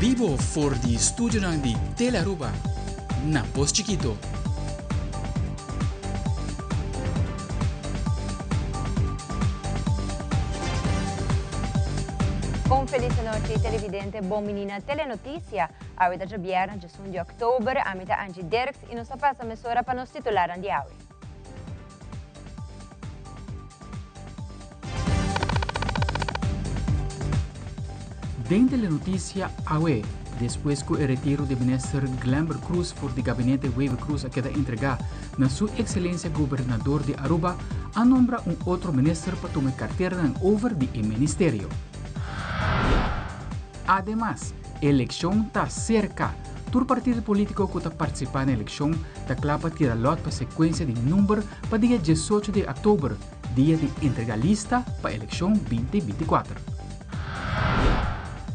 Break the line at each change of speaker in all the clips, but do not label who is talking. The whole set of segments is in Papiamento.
Bibo for di studionan di Telearuba na Pos Chikito.
Un feliz nochi televidente, bon bini na Telenoticia. Awe ta djabièrnè djesun di òktober, ami ta Angie Dirks i nos ta pasa mesora pa nos titularnan di awe.
Den Telenoticia awe, despues cu e retiro di Minister Glenbert Croes for di Gabinete Wever-Croes a keda entrega na Su Excelencia Gobernador di Aruba, a nombra un otro minister pa tuma e carteranan over di e ministerio. Ademas, eleccion ta cerca. Tur partido politico cu ta participa na eleccion ta cla pa tira lot pa secuencia di number pa dia 18 di october, dia di entrega lista pa eleccion 2024.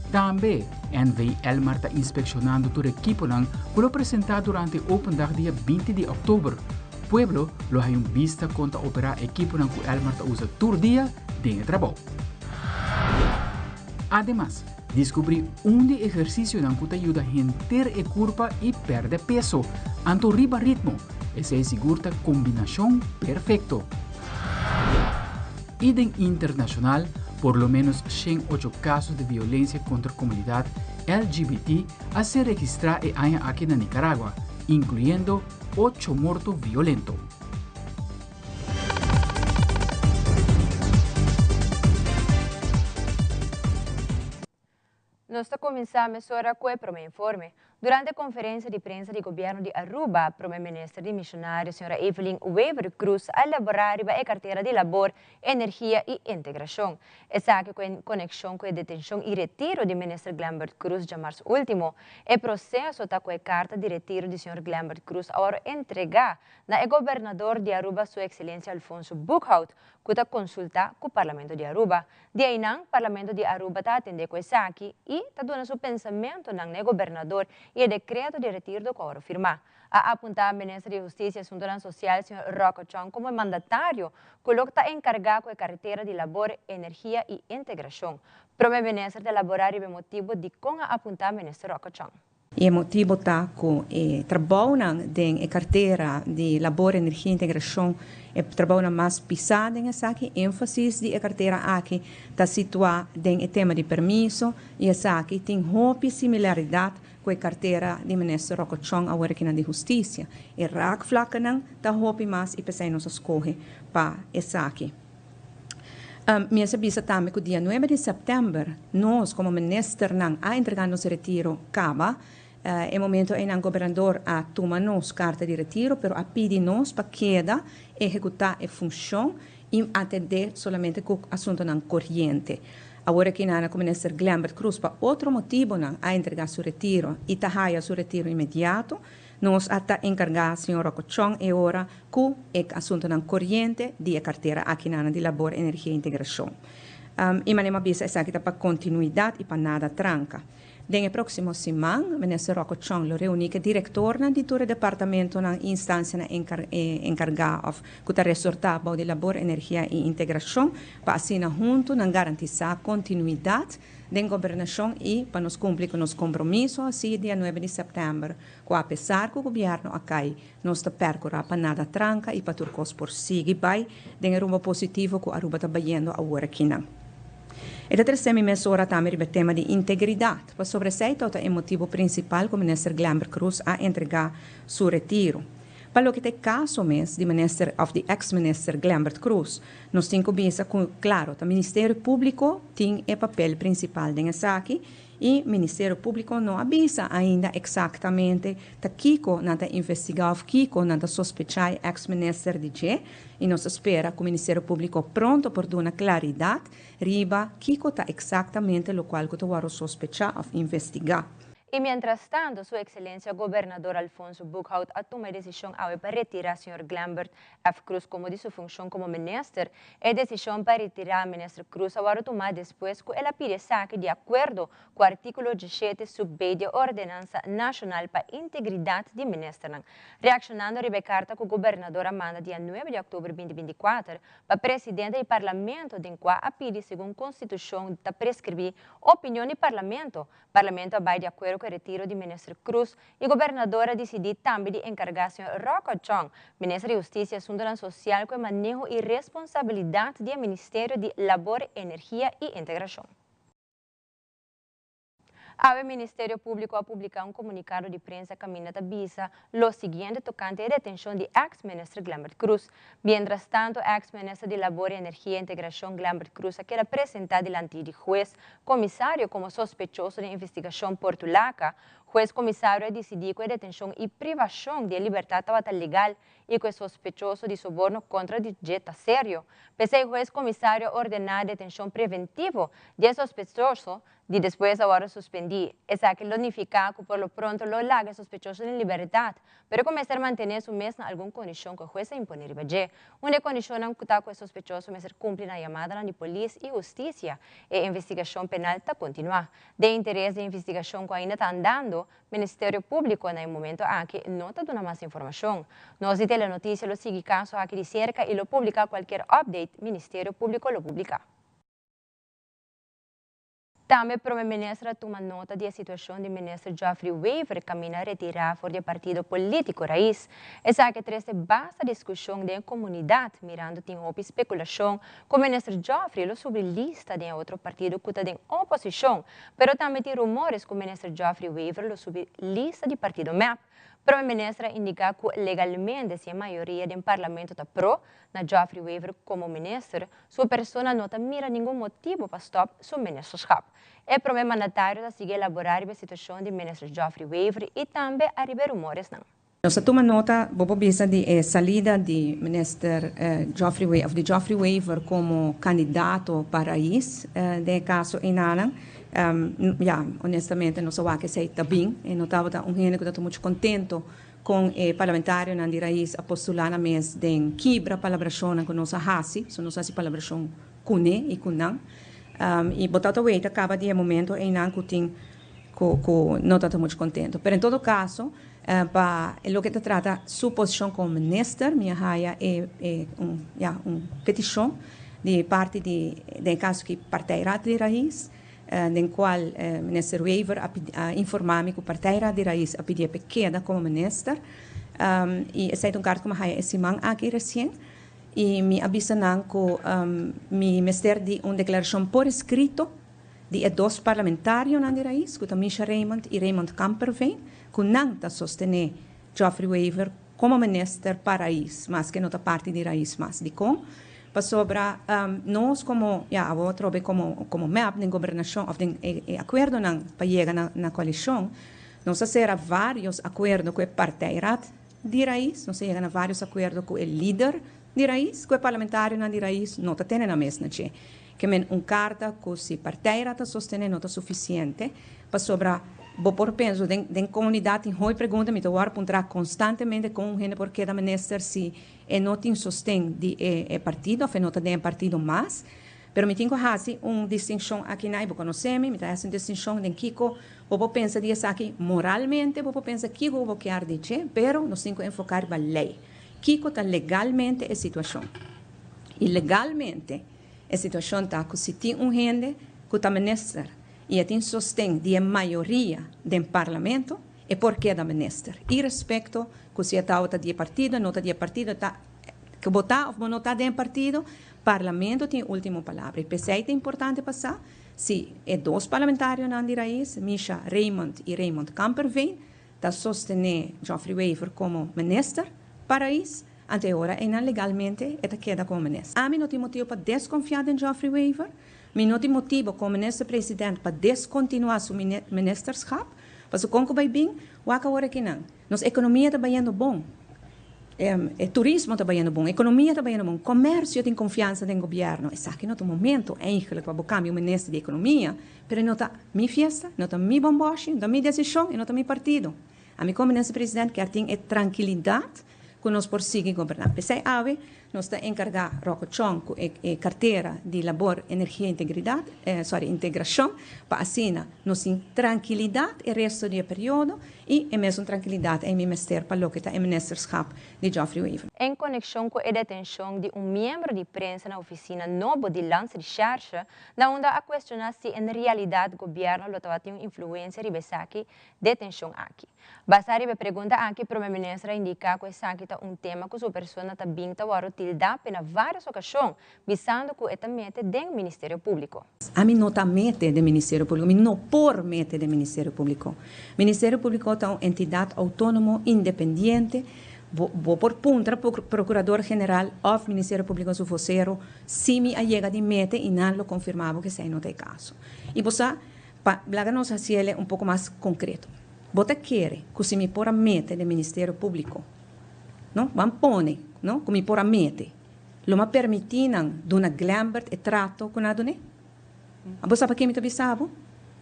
Tambe, NV Elmar ta inspeccionando tur equiponan cu lo presenta durante Open Dag dia 20 di october. Pueblo lo hay un bista con ta opera equiponan cu Elmar ta usa tur dia den e trabou. Ademas, diskubrí un di ehersisionan ku ta yuda henter e kurpa i pèrdè peso, anto riba ritmo. Esei sigur ta kombinashon perfekto. I den internashonal, por lo ménos 108 kaso di violensia kontra komunidat LGBT a ser registrá e aña aki na Nicaragua, inkluyendo ocho morto violento.
Nos ta cuminsa mesora cu e prome informe. Durante conferencia di prensa di Gobierno di Aruba, Prome Minister di Misionario Sra. Evelyn Wever-Croes a elabora riba e cartera di Labor, Energia y Integracion. Esaki cu e conexion cu e detencion y retiro di Minister Glenbert Croes djamars ultimo. E proceso ta cu e carta di retiro di Sr. Glenbert Croes a worde entrega Na e gobernador di Aruba Su Excelencia Alfonso Boekhoudt cu ta consulta cu Parlamento di Aruba. Di einan Parlamento di Aruba ta atende cu esaki y ta duna su pensamentonan na e gobernador y e decreto di retirdo cu awor firma. A apunta Minister di Husticia y Asuntonan Social señor Rocco Chong como e mandatario cu lo ta encarga cu e cartera di Labor, Energia y Integracion. Prome Minister ta elabora riba e motibo dicon a apunta Minister Rocco Chong.
E motibo ta ku e trabounan den e kartera di Labor, Energia i Integrashon, e trabounan mas pisá den esaki, énfasis di e kartera aki ta situá den e tema di permiso i esaki tin hopi similaridat ku e kartera di Minister Rocco Chong awor akinan di Hustisia. E raakvlakkenan ta hopi mas i p'esei nos a skohe pa esaki. Mi a bisa tambe ku dia nuebe di sèptèmber nos komo ministernan a entregá nos retiro kaba. E momento einan gobernador a tuma nos karta di retiro pero a pidi nos pa keda ehekutá e funshon i atendé solamente ku asuntunan koriente. Awor aki nan ku minister Glenbert Croes pa otro motibonan a entregá su retiro i ta haya su retiro inmediato. Nos a ta enkargá señor Rocco Chong e ora ku e asuntunan koriente di e kartera akinan di Labor, Energia i Integrashon. I manera mi a bisa esaki ta pa kontinuidat i pa nada tranka. Den e próksimo siman Minister Rocco Chong lo reuní ku e direktornan di tur e departamentonan i instansianan enkargá òf ku ta resortá bou di Labor, Energia i Integrashon pa asina huntu nan garantisá kontinuidat den gobernashon i pa nos kumpli ku nos kompromiso hasi dia nuebe di sèptèmber ku apesar ku gobièrnu a kai nos ta pèrkurá pa nada tranka i pa tur kos por sigui bai den e rumbo positivo ku Aruba ta bayendo awor akinan. E ta trese mi mesora tambe riba e tema di integridat, pasobra esei tabata e motibu prinsipal ku Minister Glenbert Croes a entregá su retiro. Pa loke ta e kaso mes di Minister òf di eks Minister Glenbert Croes, nos tin ku bisa ku klaro ta Ministerio Públiko tin e papel prinsipal den esaki i Ministerio Públiko no a bisa ainda eksaktamente ta kiko nan ta investigá òf kiko nan ta sospechá e eks minister di dje i nos ta spera ku Ministerio Públiko pronto por duna klaridat riba kiko ta eksaktamente lokual ku ta wòrdu sospechá òf investigá.
Y mientras tanto, su excelencia gobernador Alfonso Boekhoudt a tuma e decision awe pa retira señor Glenbert F. Croes como di su funcion como minister. E decision pa retira minister Croes a wordo tuma despues cu el a pidi esaki di acuerdo cu articulo 17 sub B di Ordenansa Nacional pa Integridad di Ministernan. Reaccionando riba e carta cu gobernador a manda dia 9 di october 2024 pa presidente di Parlamento den cua a pidi segun Constitucion ta prescribi opinion di Parlamento, Parlamento a bay di acuerdo cu e retiro di Minister Croes y Gobernador a dicidi tambe di encarga señor Rocco Tjong, Minister di Husticia y Asuntonan Social cu e maneho y responsabilidad di e Ministerio di Labor, Energia y Integracion. Awe Ministerio Publico a publica un comunicado di prensa caminda ta bisa lo siguiente tocante e detencion di ex-minister Glenbert Croes. Mientras tanto, ex-minister di Labor, Energia y Integracion Glenbert Croes a keda presenta dilanti di hues comisario como sospechoso di investigacion Portulaca. Hues comisario a dicidi cu e detencion y privacion di libertad tabata legal y cu e sospechoso di soborno contra di dje ta serio. P'esey hues comisario a ordena detencion preventivo di e sospechoso di despues a wordo suspendi. Esaki lo nifica cu por lo pronto lo laga e sospechoso den libertad, pero cu mester mantene su mes na algun condicion cu e hues a impone riba dje. Un di e condicionnan cu ta cu e sospechoso mester cumpli na yamadanan di polis y husticia. E investigacion penal ta continua. Den interes di e investigacion cu ainda ta andando, Ministerio Publico na e momento aki no ta duna mas informacion. Nos di Telenoticia lo sigui caso aki di cerca y lo publica cualkier update Ministerio Publico lo publica. Tambe Prome Minister a tuma nota di e situacion di Minister Geoffrey Wever camina retira for di e partido politico Raiz. Esaki a trece basta discusion den e comunidad, mirando tin hopi speculacion cu Minister Geoffrey lo subi lista den e otro partido cu ta den oposicion, pero tambe tin rumores cu Minister Geoffrey Wever lo subi lista di partido MEP. Prome Minister a indica cu legalmente si e mayoria den Parlamento ta pro na Geoffrey Wever como Minister, su persona no ta mira ningun motibo pa stop su ministerschap. E prome mandatario ta sigui elabora riba e situacion di Minister Geoffrey Wever y tambe ariba e rumoresnan.
Nos a tuma nota, bo por bisa, di e salida di Minister Geoffrey Wever, of di Geoffrey Wever como candidato pa Raiz den e caso einanan. Ya, honestamente nos a wak esey ta bin. E no tabata un hende cu ta mucho contento con e parlamentarionan di Raiz a postula nan mes den kibra palabracionnan cu nos a haci. So nos a haci palabracion cune y cu nan. Y bo tabata weta caba di e momento eynan cu tin cu no tabata mucho contento. Pero en todo caso, pa loke ta trata su posicion como minister, mi a haya e, e un, ya, un peticion di parti di, den e caso aki, Partijraad di Raiz, den cual minister Wever a a informa mi cu Partijraad di Raiz a pidié pa e keda como minister. Y esey ta un carta cu mi a haya e siman aki recien. Y mi a bisa nan cu mi mester di un declaracion por escrito di e dos parlamentarionan di Raiz, cu ta Misha Raymond y Raymond Kamperveen, cu nan ta sostene Geoffrey Wever como minister pa Raiz, maske no ta parti di Raiz mas. Dicon? Pasobra nos como, ya, awor atrobe como como mep den gobernacion of den e e acuerdonan pa yega na na coalicion, nos a cera varios acuerdo cu e partijraad di Raiz, nos a yega na varios acuerdo cu e lider di Raiz, cu e parlamentarionan di Raiz no ta tene nan mes na dje. Ke men un karta ku si partijraad ta sostené no ta sufisiente, pasobra bo por pensa den den komunidat tin hopi pregunta, mi ta wòrdu puntrá konstantemente kon un hende por keda minister si e no tin sosten di e e partido òf e no ta den e partido mas. Pero mi tin ku hasi un distinshon aki na i bo konosé mi, mi ta hasi un distinshon den kiko bo por pensa di esaki moralmente, bo por pensa kiko bo kier di dje, pero nos tin ku enfoká riba lei. Kiko ta legalmente e situashon? I legalmente e situashon ta ku si tin un hende ku ta minister i e tin sosten di e mayoria den parlamento, e por keda minister, irespekto ku si e tabata di e partido, no ta di e partido, ta ku bo ta òf bo no ta den e partido, parlamento tin e ultimo palabra. I p'esei ta importante pa sa si e dos parlamentarionan di Raiz, Misha Raymond i Raymond Kamperveen, ta sostené Geoffrey Wever komo minister pa Raiz, Ante e ora einan legalmente e ta keda komo minister. Ami no tin motibo pa deskonfiá den Geoffrey Wever. Mi no tin motibo komo minister president pa deskontinuá su ministerschap. Pasobra kon ku bai bin, wak awor akinan. Nos ekonomia ta bayendo bon. E turismo ta bayendo bon, economia ta bayendo bon, comercio tin confiansa den gobierno. Esaki no ta un momento eigenlijk pa bo cambia un minister di economia, pero e no ta mi fiesta, no ta mi bomboshi, no ta mi decision y no ta mi partido. Ami como minister president kier tin e trankilidad cu nos por sigui goberna. P'esey awe nos ta encarga Rocco Chong cu e cartera di Labor, Energia y Integridad, sorry, Integracion, pa asina nos tin trankilidad e resto di e periodo y e mesun trankilidad ey mi mester pa loke ta e ministerschap di Geoffrey Wever.
En konekshon ku e detenshon di un miembro di prensa na ofisina nobo di Landsrecherche, na unda a kuestioná si en realidat gobièrnu lo tabatin un influensia riba esaki, detenshon aki. Basá riba e pregunta aki, Prome Minister a indiká ku esaki ta un tema ku su persona ta bin ta wòrdu tildá pe na vários okashon, bisando ku e ta mete den Ministerio Públiko.
Ami no ta mete den Ministerio Públiko, mi no por mete den Ministerio Públiko. Ministerio Públiko ta un entidat outónomo, independiente. Bo bo por puntra Prokurador General òf Ministerio Públiko su vosero si mi a yega di mete i nan lo konfirmá bo ku esei no ta e kaso. I bo sa, Pa laga nos haciele un poco mas concreto. Bo ta kere cu si mi por a mete den Ministerio Publico, no, ban pone, no, cu mi por a mete, lo m'a permiti nan duna Glembert e trato cu nan a dun'é? Abo sa pakié mi ta bisa bo?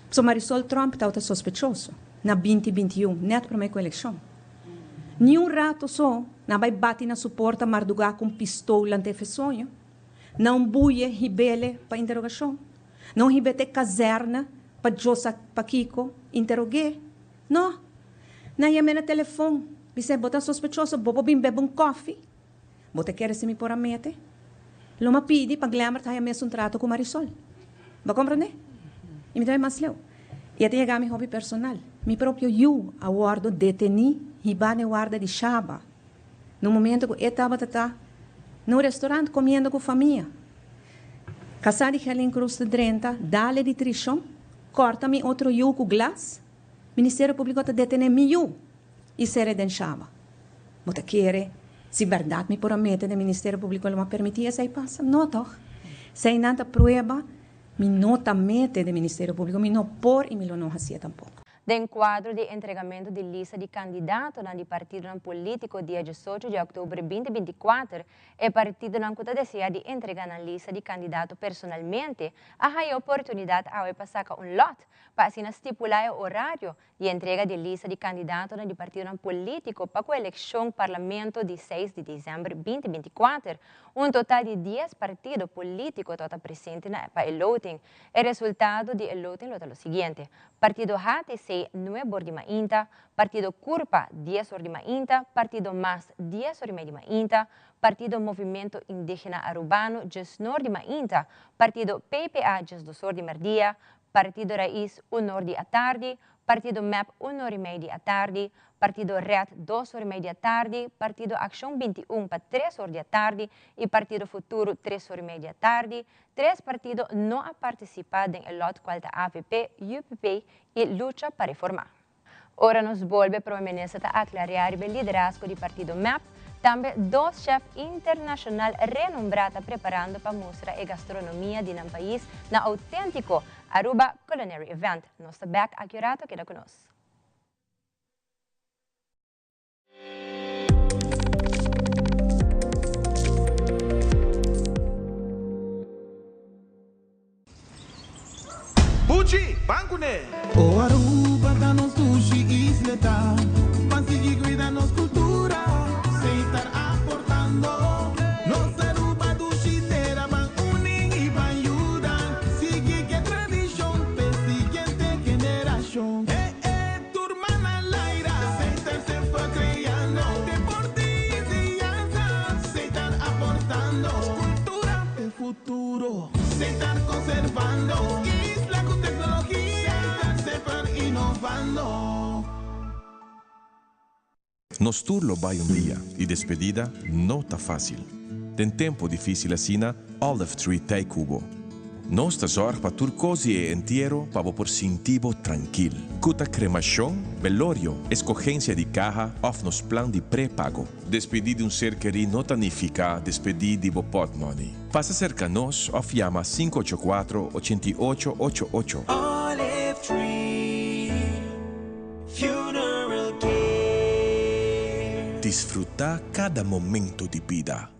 Pasobra Marisol Tromp tabata sospechoso na binti 21, net prome cu eleccion. Ni un rato so nan a bay bati na su porta marduga cu un pistola ante e fesoño. Nan buye hibele pa interogacion. No hib'e te kazèrne pa Djosa pakiko interog'é. No. Nan yam'é na telefon, bis'é, Bo ta sospechoso, bo por bin bebe un kòfi? Bo ta kere si mi por a mete? Lo m'a pidi pa Glenbert haña mesun trato ku Marisol. Bo a komprondé? I mi ta bai mas leu. I a ta yega mi hopi personal. Mi propio yu a wòrdu detení, hibá den warda di Shaba, na un momento ku e tabata ta na un restorant komiendo ku famia. Kasá di Gerlin Cruz ta drenta, dale di trishon, kòrta mi otro yu ku glas, Ministerio Públiko ta detené mi yu i ser'é den Shaba. Bo ta kere si bèrdat mi por a mete den Ministerio Públiko lo a permití esei pasa? No tòg. Esei nan ta prueba mi no ta mete den Ministerio Públiko, mi no por i mi lo no hasié tampoko.
Den kuadro di entregamentu di lista di kandidatonan di partidonan polítiko dia 18 di òktober 2024, E partidonan ku ta deseá di entregá nan lista di kandidato personalmente a haña oportunidat awe pa saka un lòt pa asina stipulá e orario di entrega di lista di kandidatonan di partidonan polítiko pa ku elekshon parlamento di seis di desèmber 2024. Un total di dies partido polítiko tabata presente na pa e loting. E resultado di e loting lo ta lo siguiente, Partido HTC nuebe or di mainta, Partido Curpa dies or di mainta, Partido Mas dies or i mei di mainta, Partido Movimento Indigena Arubano djesnor di mainta, Partido PPA djesdosor di merdia, Partido Raiz unor di atardi, Partido mep unor i mei di atardi, Partido Red dos or i mei di atardi, Partido Accion 21 pa tres or di atardi i Partido Futuro tres or i mei di atardi. Tres partido no a participa den e lot cual ta avp, UPP i Lucha pa Reforma. Ora nos bolbe Prome Minister ta aclaria riba e liderazgo di partido mep, tambe dos chef internacional renombra ta preparando pa mustra e gastronomia di nan pais na autentico Aruba Culinary Event. Nos ta bek aki un rato, keda cu nos.
Buchi, ban kuné!
O Aruba ta nos dushi isleta, ban sigui cuida nos cultura, Setar aportando. Nos Aruba dushi tera, ban uni y ban yuda, sigui ke tradicion p'e siguiente generacion. Eh eh, tur man al aire, Setar semper creando, deporte y enseñanza, Setar aportando, cultura p'e futuro. Setar conservando, isla cu tecnologia, Setar semper innovando.
Nos tur lo bai un dia y despedida no ta facil. Den tempo dificil asina, Olive Tree t'ey cu bo. Nos ta zorg pa tur cos di e entiero pa bo por sinti bo trankil. Cu ta cremacion, velorio, escogencia di caha of nos plan di prepago. Despedí di un ser kerí no ta nifiká despedí di bo pòtmòni. Pasa serka nos òf yama 584 88 88.
Olive Tree Funeral Care.
Disfruta cada momento di bida.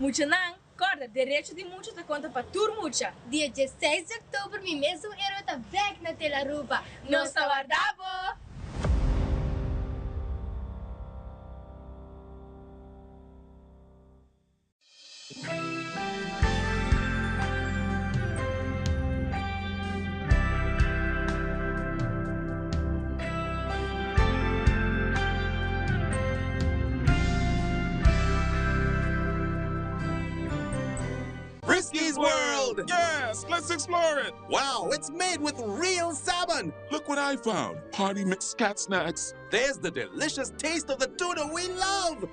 Muchanan, corda, derecho di mucha ta conta pa tur mucha.
Dia 16 di october mi mesun héroe ta bek na Telaruba.
Nos ta warda bo!
Friskies World!
Yes, let's explore it!
Wow, it's made with real salmon!
Look what I found. Party mix cat snacks.
There's the delicious taste of the tuna we love!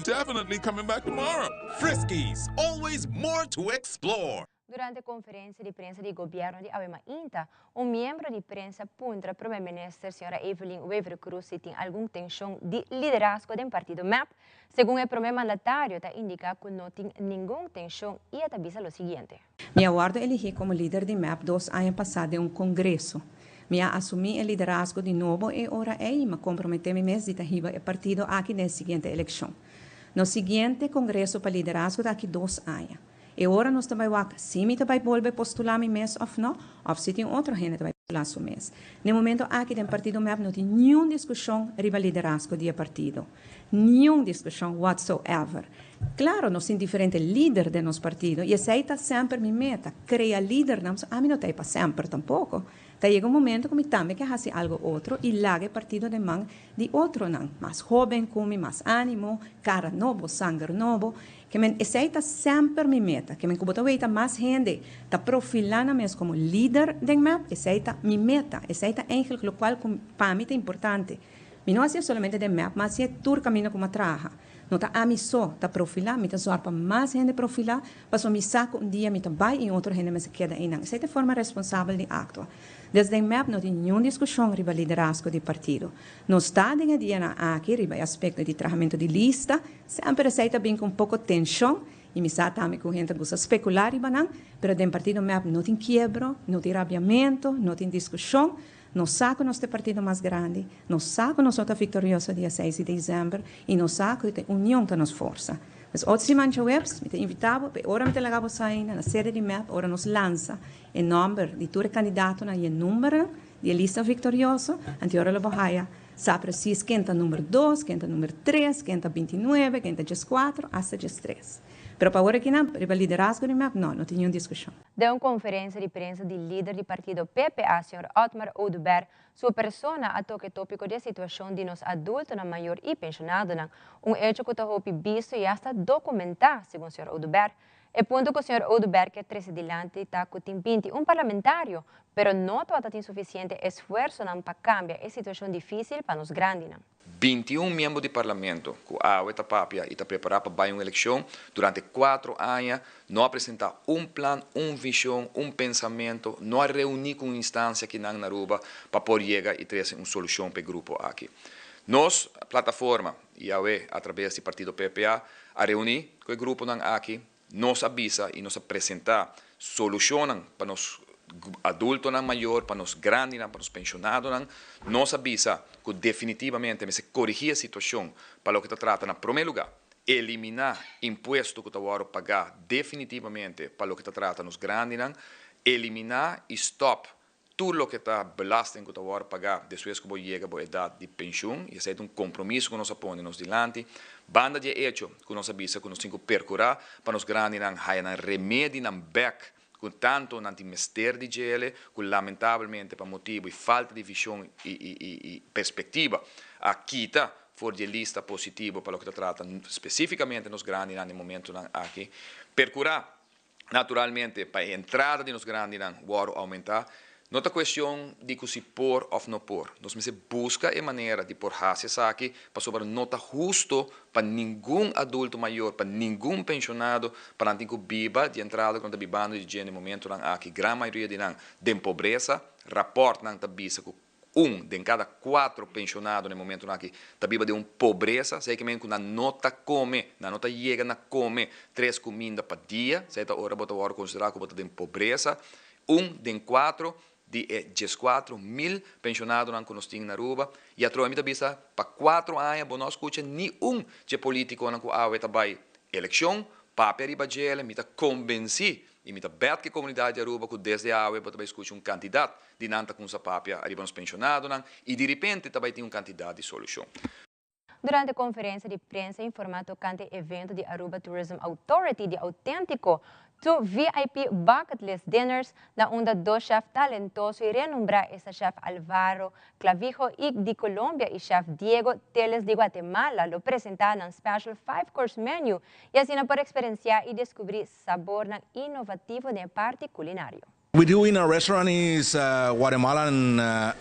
Definitely coming back tomorrow.
Friskies, always more to explore.
Durante conferencia di prensa di gobierno di awe mainta, un miembro di prensa a puntra Prome Minister Sra. Evelyn Wever-Croes si tin algun tension di liderazgo den partido mep. Segun e prome mandatario ta indica cu no tin ningun tension y e ta bisa lo siguiente.
Mi a wordo eligi como lider di mep dos aña pasa den un congreso. Mi a asumi e liderazgo di nobo e ora ey y m'a compromete mi mes di ta hiba e partido aki den e siguiente eleccion. Nos siguiente congreso pa liderazgo ta aki dos aña. E ora nos ta bai wak si mi ta bai bolbe postula mi mes of no, of si tin otro hende ta bai postula su mes. Na e momento aki den partido mep no tin niun discusion riba liderazgo di e partido. Niun discusion whatsoever. Claro, nos tin diferente lider den nos partido y esey ta semper mi meta, crea lidernan, so ami no ta ey pa semper tampoco. Ta yega un momento cu mi tambe ke haci algo otro y laga e partido den man di otronan, mas hoben cu mi, mas animo, cara nobo, sanger nobo. Ke men esey ta semper mi meta. Ke men cu bo ta weita mas hende ta profila nan mes como lider den mep, esey ta mi meta. Esey ta eigenlijk locual cu pa mi ta importante. Mi no hacié solamente den mep, ma hacié tur caminda cu mi a traha. No ta ami so ta profilá, mi ta zòrg pa mas hende profilá, pasobra mi sa ku un dia mi ta bai i otro hende mester keda einan. Esei ta e forma responsabel di aktua. Des den mep no tin niun diskushon riba liderazgo di partido. Nos ta den e dianan aki riba e aspekto di trahamentu di lista, semper esei ta bin ku un poko tenshon i mi sa tambe ku hende ta gusta spekulá riba nan, pero den partido mep no tin kiebro, no tin rabiamentu, no tin diskushon. Nos sa ku nos ta e partido mas grandi, nos sa ku nos lo ta viktorioso dia seis di desèmber i nos sa ku e union ta nos forsa. Pues otro siman djaweps mi ta invitá bo pa e ora mi ta laga bo sa ainda na sede di mep ora nos lansa e nòmber di tur e kandidatonan i e numbernan di e lista viktorioso, anto e ora lo bo haya sa presis ken ta number dos, ken ta number tres, ken ta bintinuebe, ken ta dieskuatro, asta diestres. Pero pa ora kinan riba liderazgo di mep no, no tin niun diskushon.
Den un conferencia di prensa di lider di partido PPA, señor Otmar Oduber, su persona a toca e topico di e situacion di nos adultonan mayor y pensionadonan, un hecho cu ta hopi bisto y hasta documenta, segun señor Oduber. E punto cu señor Oduber kier trece dilanti ta cu tin 21 parlamentario, pero no tabata tin suficiente esfuerzonan pa cambia e situacion dificil pa nos grandinan.
21 miembro di Parlamento cu awe ta papia y ta prepara pa bay un eleccion durante cuatro aña no a presenta un plan, un vision, un pensamento, no a reuni cu un instancia akinan na Aruba pa por yega y trece un solucion pa e grupo aki. Nos plataforma y awe a traves di partido PPA a reuni cu e gruponan aki. Nos a bisa y nos a presenta solucionnan pa nos adultonan mayor, pa nos grandinan, pa nos pensionadonan. Nos a bisa cu definitivamente mester corigi e situacion pa loke ta trata na prome lugar elimina impuesto cu ta wordo paga definitivamente pa loke ta trata nos grandinan, elimina y stop Tur loke ta belasting ku ta wòrdu pagá despues ku bo yega bo edat di penshun, i esei ta un kompromiso ku nos a pone nos dilanti. Banda di e echo ku nos a bisa ku nos tin ku perkurá pa nos grandinan haya nan remedinan bèk ku tantu nan tin mester di djele, ku lamentabelmente pa motibu i falta di vishon i i perspektiva a kita for di e lista positivo pa loke ta trata spesífikamente nos grandinan den momentunan aki. Perkurá Naturalmente, pa e entrada di nos grandinan wòrdu oumentá, no ta kuestion di ku si por òf no por. Nos mester buska e manera di por hasi esaki pasobra no ta husto pa ningun adulto mayor, pa ningun penshonado pa nan tin ku biba di entrada ku nan ta bibando di dje na e momentunan aki. Gran mayoria di nan den pobresa. Rapòrtnan ta bisa ku Un den kada kuatro penshonado na e momentunan aki ta biba den un pobresa, esei ke men ku nan no ta kome, nan no ta yega na kome tres kuminda pa dia, esei ta ora bo ta wòrdu konsiderá ku bo ta den pobresa. Un den kuatro Di e 14.000 pensionadonan cu nos tin na Aruba, y atrobe mi ta bisa, pa 4 aña bo no scucha ni un di politiconan cu awe ta bay eleccion, papia riba dje. Mi ta convenci y mi ta bet cu comunidad di Aruba cu desde awe bo ta bay scucha un cantidad di nan ta cuminsa papia riba nos pensionadonan y di repente tambe tin un cantidad di solucion.
Durante conferencia di prensa informa tocante evento di Aruba Tourism Authority di Autentico to VIP Bucket List Dinners, na unda dos chef talentoso y renombra, esta chef Alvaro Clavijo y di Colombia y chef Diego Teles di Guatemala, lo presenta un special five-course menu y asina por experiencia y descubri sabor innovativo den parti culinario.
We do in our restaurant is Guatemalan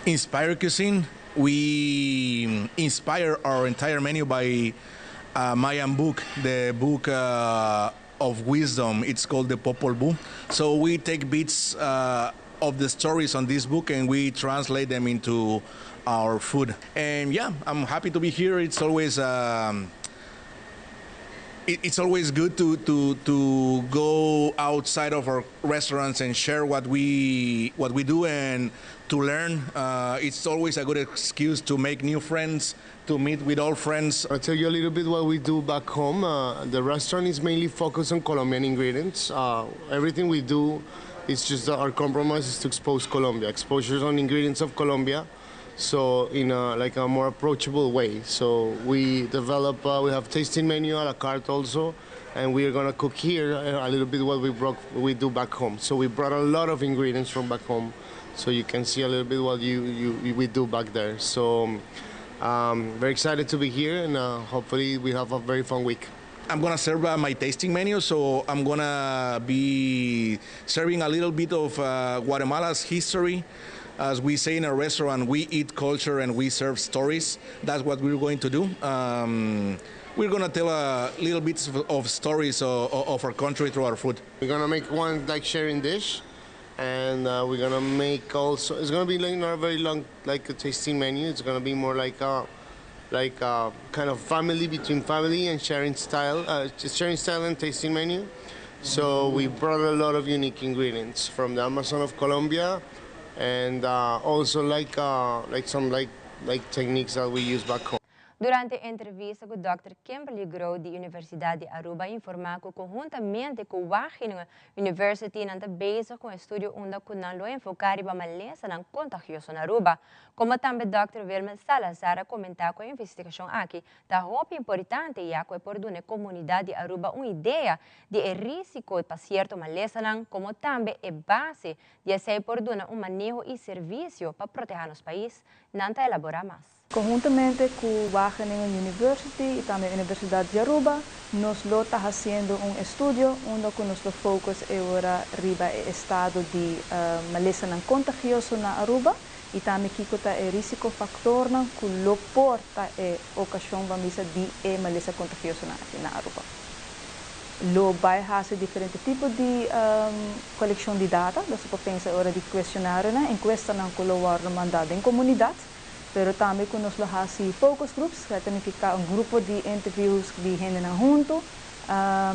inspired cuisine. We inspire our entire menu by Mayan book, the book of wisdom. It's called the Popol Vuh. So we take bits of the stories on this book and we translate them into our food. And yeah, I'm happy to be here. It's always good to go outside of our restaurants and share what we do and to learn. It's always a good excuse to make new friends, to meet with old friends.
I'll tell you a little bit what we do back home. The restaurant is mainly focused on Colombian ingredients. Everything we do is just our compromise is to expose Colombia, exposures on ingredients of Colombia, so in a like a more approachable way. So we develop, we have tasting menu a la carte also, and we are gonna cook here a little bit what we brought, we do back home. So we brought a lot of ingredients from back home, so you can see a little bit what you we do back there. So very excited to be here, and hopefully we have a very fun week.
I'm gonna serve my tasting menu, so I'm gonna be serving a little bit of Guatemala's history. As we say in a restaurant, we eat culture and we serve stories. That's what we're going to do. We're gonna tell a little bits of stories of our country through our food.
We're gonna make one like sharing dish, and we're gonna make also. It's gonna be like not a very long like a tasting menu. It's gonna be more like a kind of family between family and sharing style, just sharing style and tasting menu. So we brought a lot of unique ingredients from the Amazon of Colombia, and also like some like techniques that we use back home.
Durante entrevista cu Dr. Kimberly Groot di Universidad di Aruba, a informa cu conhuntamente cu Wageningen University nan ta bezig cu estudio unda cu nan lo enfoca riba malesanan contagioso na Aruba. Como tambe Dr. Wilma Salazar a comenta cu e investigacion aki ta hopi importante, ya cu por duna comunidad di Aruba un idea di e risico pa cierto malesanan, como tambe e base di esey por duna un maneho y servicio pa proteha nos pais. Nan ta elabora mas.
Conjuntamente cu Wageningen University y tambe Universidad di Aruba, nos lo ta haciendo un estudio unda cu nos focus ta riba e estado di malesanan contagioso na Aruba y tambe kico ta e risico factornan cu lo por ta e ocasion, ban bisa, di e malesa contagioso na Aruba. Lo bay haci diferente tipo di coleccion di data, dus por pensa ora di cuestionario, né, encuestanan cu lo wordo manda den comunidad, pero tambe cu nos lo haci focus groups, cu ta significa un grupo di interviews di hendenan hunto,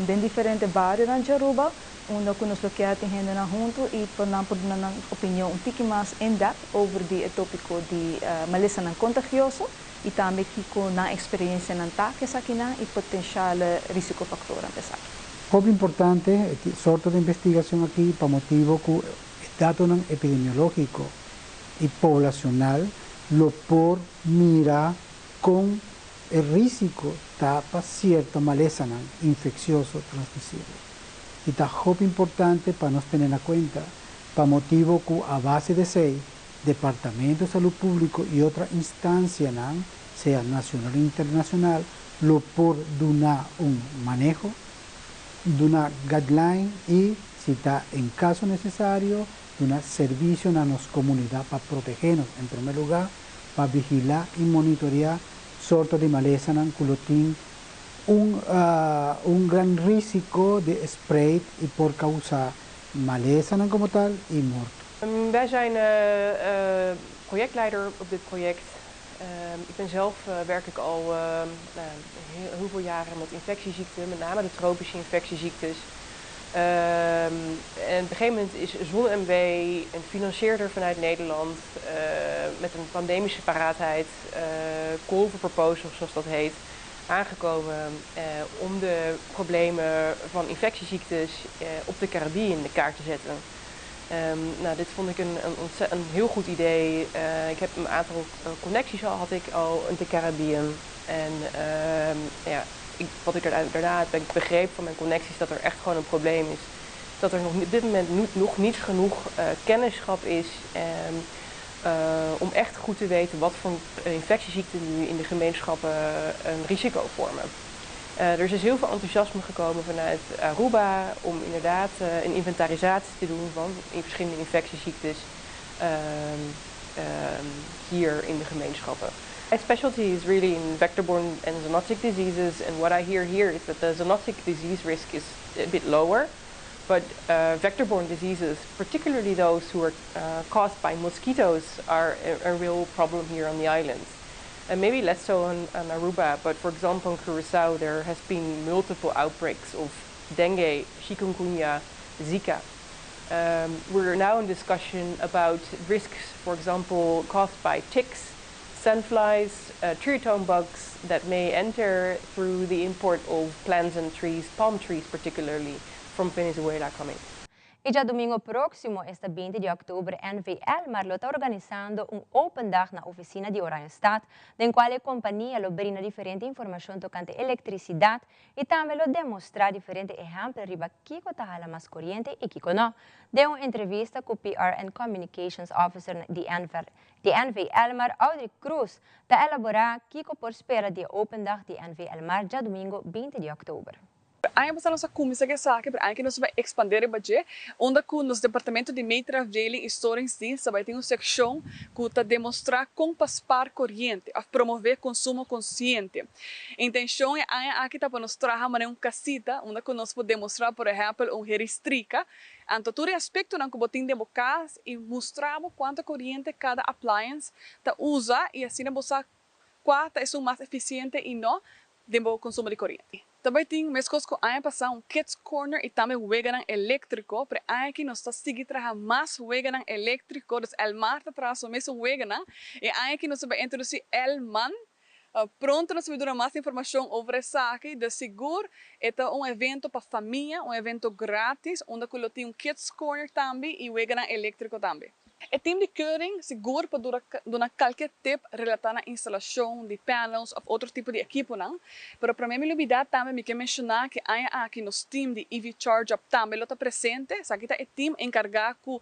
den diferente bario na Aruba, unda cu nos lo kier tin hendenan hunto y pa nan por duna nan opinion un tiki mas in depth over di e topico di malesanan contagioso y tambe kico nan experiencianan ta cu esakinan y potencial risico factor esaki.
Hopi importante sorto di investigacion aki pa motibo cu dato epidemiologico y poblacional lo por mira con e risico ta pa cierto malesa infeccioso transmisibel. Y ta hopi importante pa nos tene na cuenta, pa motibo cu a base di esey, Departamento di Salud Publico y otro instancia, sea nacional o internacional, lo por duna un maneho, duna guideline y, si ta en caso necesario, duna servicio na nos comunidad pa protege nos, en primer lugar, pa vigila y monitorea sorto di malesa cu tin un gran risico di spread y por causa malesa como tal y morto.
Wij zijn projectleider op dit project. Ik ben zelf werk ik al, nou, heel, heel veel jaren met infectieziekten, met name de tropische infectieziektes. En op een gegeven moment is ZonMW, een financierder vanuit Nederland, met een pandemische paraatheid, call for proposals zoals dat heet, aangekomen om de problemen van infectieziektes op de Caribbean in de kaart te zetten. Nou, dit vond ik een heel goed idee. Ik heb een aantal connecties al, had ik al in de Caribbean. En ja, wat ik daarna heb ik begreep van mijn connecties dat er echt gewoon een probleem is. Dat er nog op dit moment nog niet genoeg kennisschap is om echt goed te weten wat voor infectieziekten nu in de gemeenschappen een risico vormen. Er is dus heel veel enthousiasme gekomen vanuit Aruba om inderdaad een inventarisatie te doen van verschillende infectieziektes hier in de gemeenschappen. My specialty is really in vector-borne and zoonotic diseases, and what I hear here is that the zoonotic disease risk is a bit lower, but vector-borne diseases, particularly those who are caused by mosquitoes, are a real problem here on the island. And maybe less so on Aruba, but for example in Curacao there has been multiple outbreaks of dengue, chikungunya, Zika. We're now in discussion about risks, for example, caused by ticks, sandflies, tritone bugs that may enter through the import of plants and trees, palm trees particularly, from Venezuela coming.
Y diadomingo proximo, esta 20 di october, NV Elmar ta organisando un open dag na oficina di Oranjestad, den cual e compania lo brinda diferente informacion tocante electricidad y tambe lo demostra diferente ehempel riba kico ta hala mas coriente y kico no. Den un entrevista cu PR and Communications Officer di NV Elmar, Audrey Cruz, ta elabora kico por spera di open dag di NV Elmar diadomingo 20 di october.
Aña pasa nos a cuminsa cu esaki, pero aki nos ta bay expande e budget, unda cu nos departamento di meterafdeling y storingsdienst bay tin un seccion cu ta demostra con pa spaar coriente, of promove consumo consciente. Intencion e aña aki ta pa nos traha un casita, unda cu nos por demostra, por ehempel, un heristrika, anto tur aspecto nan cu bo tin den bo cas y mustra cuanto coriente cada appliance ta usa y asina bo sa cua ta esun mas eficiente y no den consumo di coriente. Tambe tin, mescos cu aña pasa, un Kids Corner y tambe weganan electrico, pero aki nos ta sigui traha mas weganan electrico, dus Elmar ta traha mes weganan, y aki nos ta bay introduci Elman. Pronto nos ta bay duna mas informacion over esaki. Di sigur, e ta un evento pa famia, un evento gratis, unda cu tin un Kids Corner tambe y weganan electrico tambe. E team di keuring, sigur por duna cualkier tip relata na instalacion di panels of otro tipo di ekipo, no? Pero pa mi no lubida tambe, mi kier menciona cu aki nos team di EV Charge Up tambe ta presente. Esaki ta e team encarga cu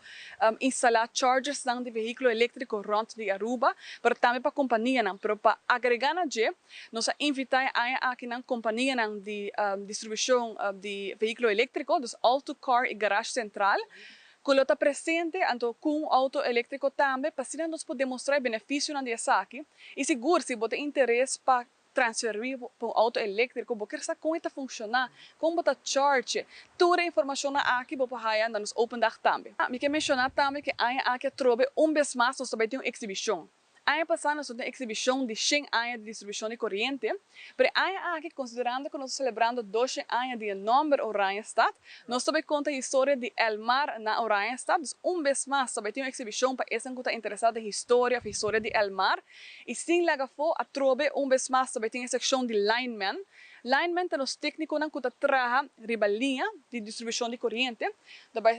instala chargers di vehiculo electrico rond di Aruba, pero tambe pa compania, no? Pero pa agrega na dje, nos a invita aki na compania di distribucion di vehiculo electrico, dus Auto Car y Garage Central, cu ta presente anto cu un auto electrico tambe, pa asina nos por demostra beneficio di esaki. Y sigur, si bo tin interes pa transferi pa un auto electrico, bo kier sa con e ta funciona, con bo ta charge, tur e informacion aki bo por haya na nos open dag tambe. Ah, mi kier menciona tambe cu aki atrobe un bes mas nos tambe tin un exhibicion. Aña pasa nos tabatin un exhibicion di 100 aña di distribucion di coriente, pero aña aki, considerando cu nos ta celebrando 200 aña di nomber Oranjestad, nos tambe ta conta e historia di Elmar na Oranjestad. Un bes mas, tambe tin un exhibicion pa esnan cu ta interesa den historia, historia di Elmar, y sin laga afo, atrobe un bes mas tambe tin e seccion di lineman. Lineman ta e tecniconan cu ta traha riba liña di distribucion di coriente.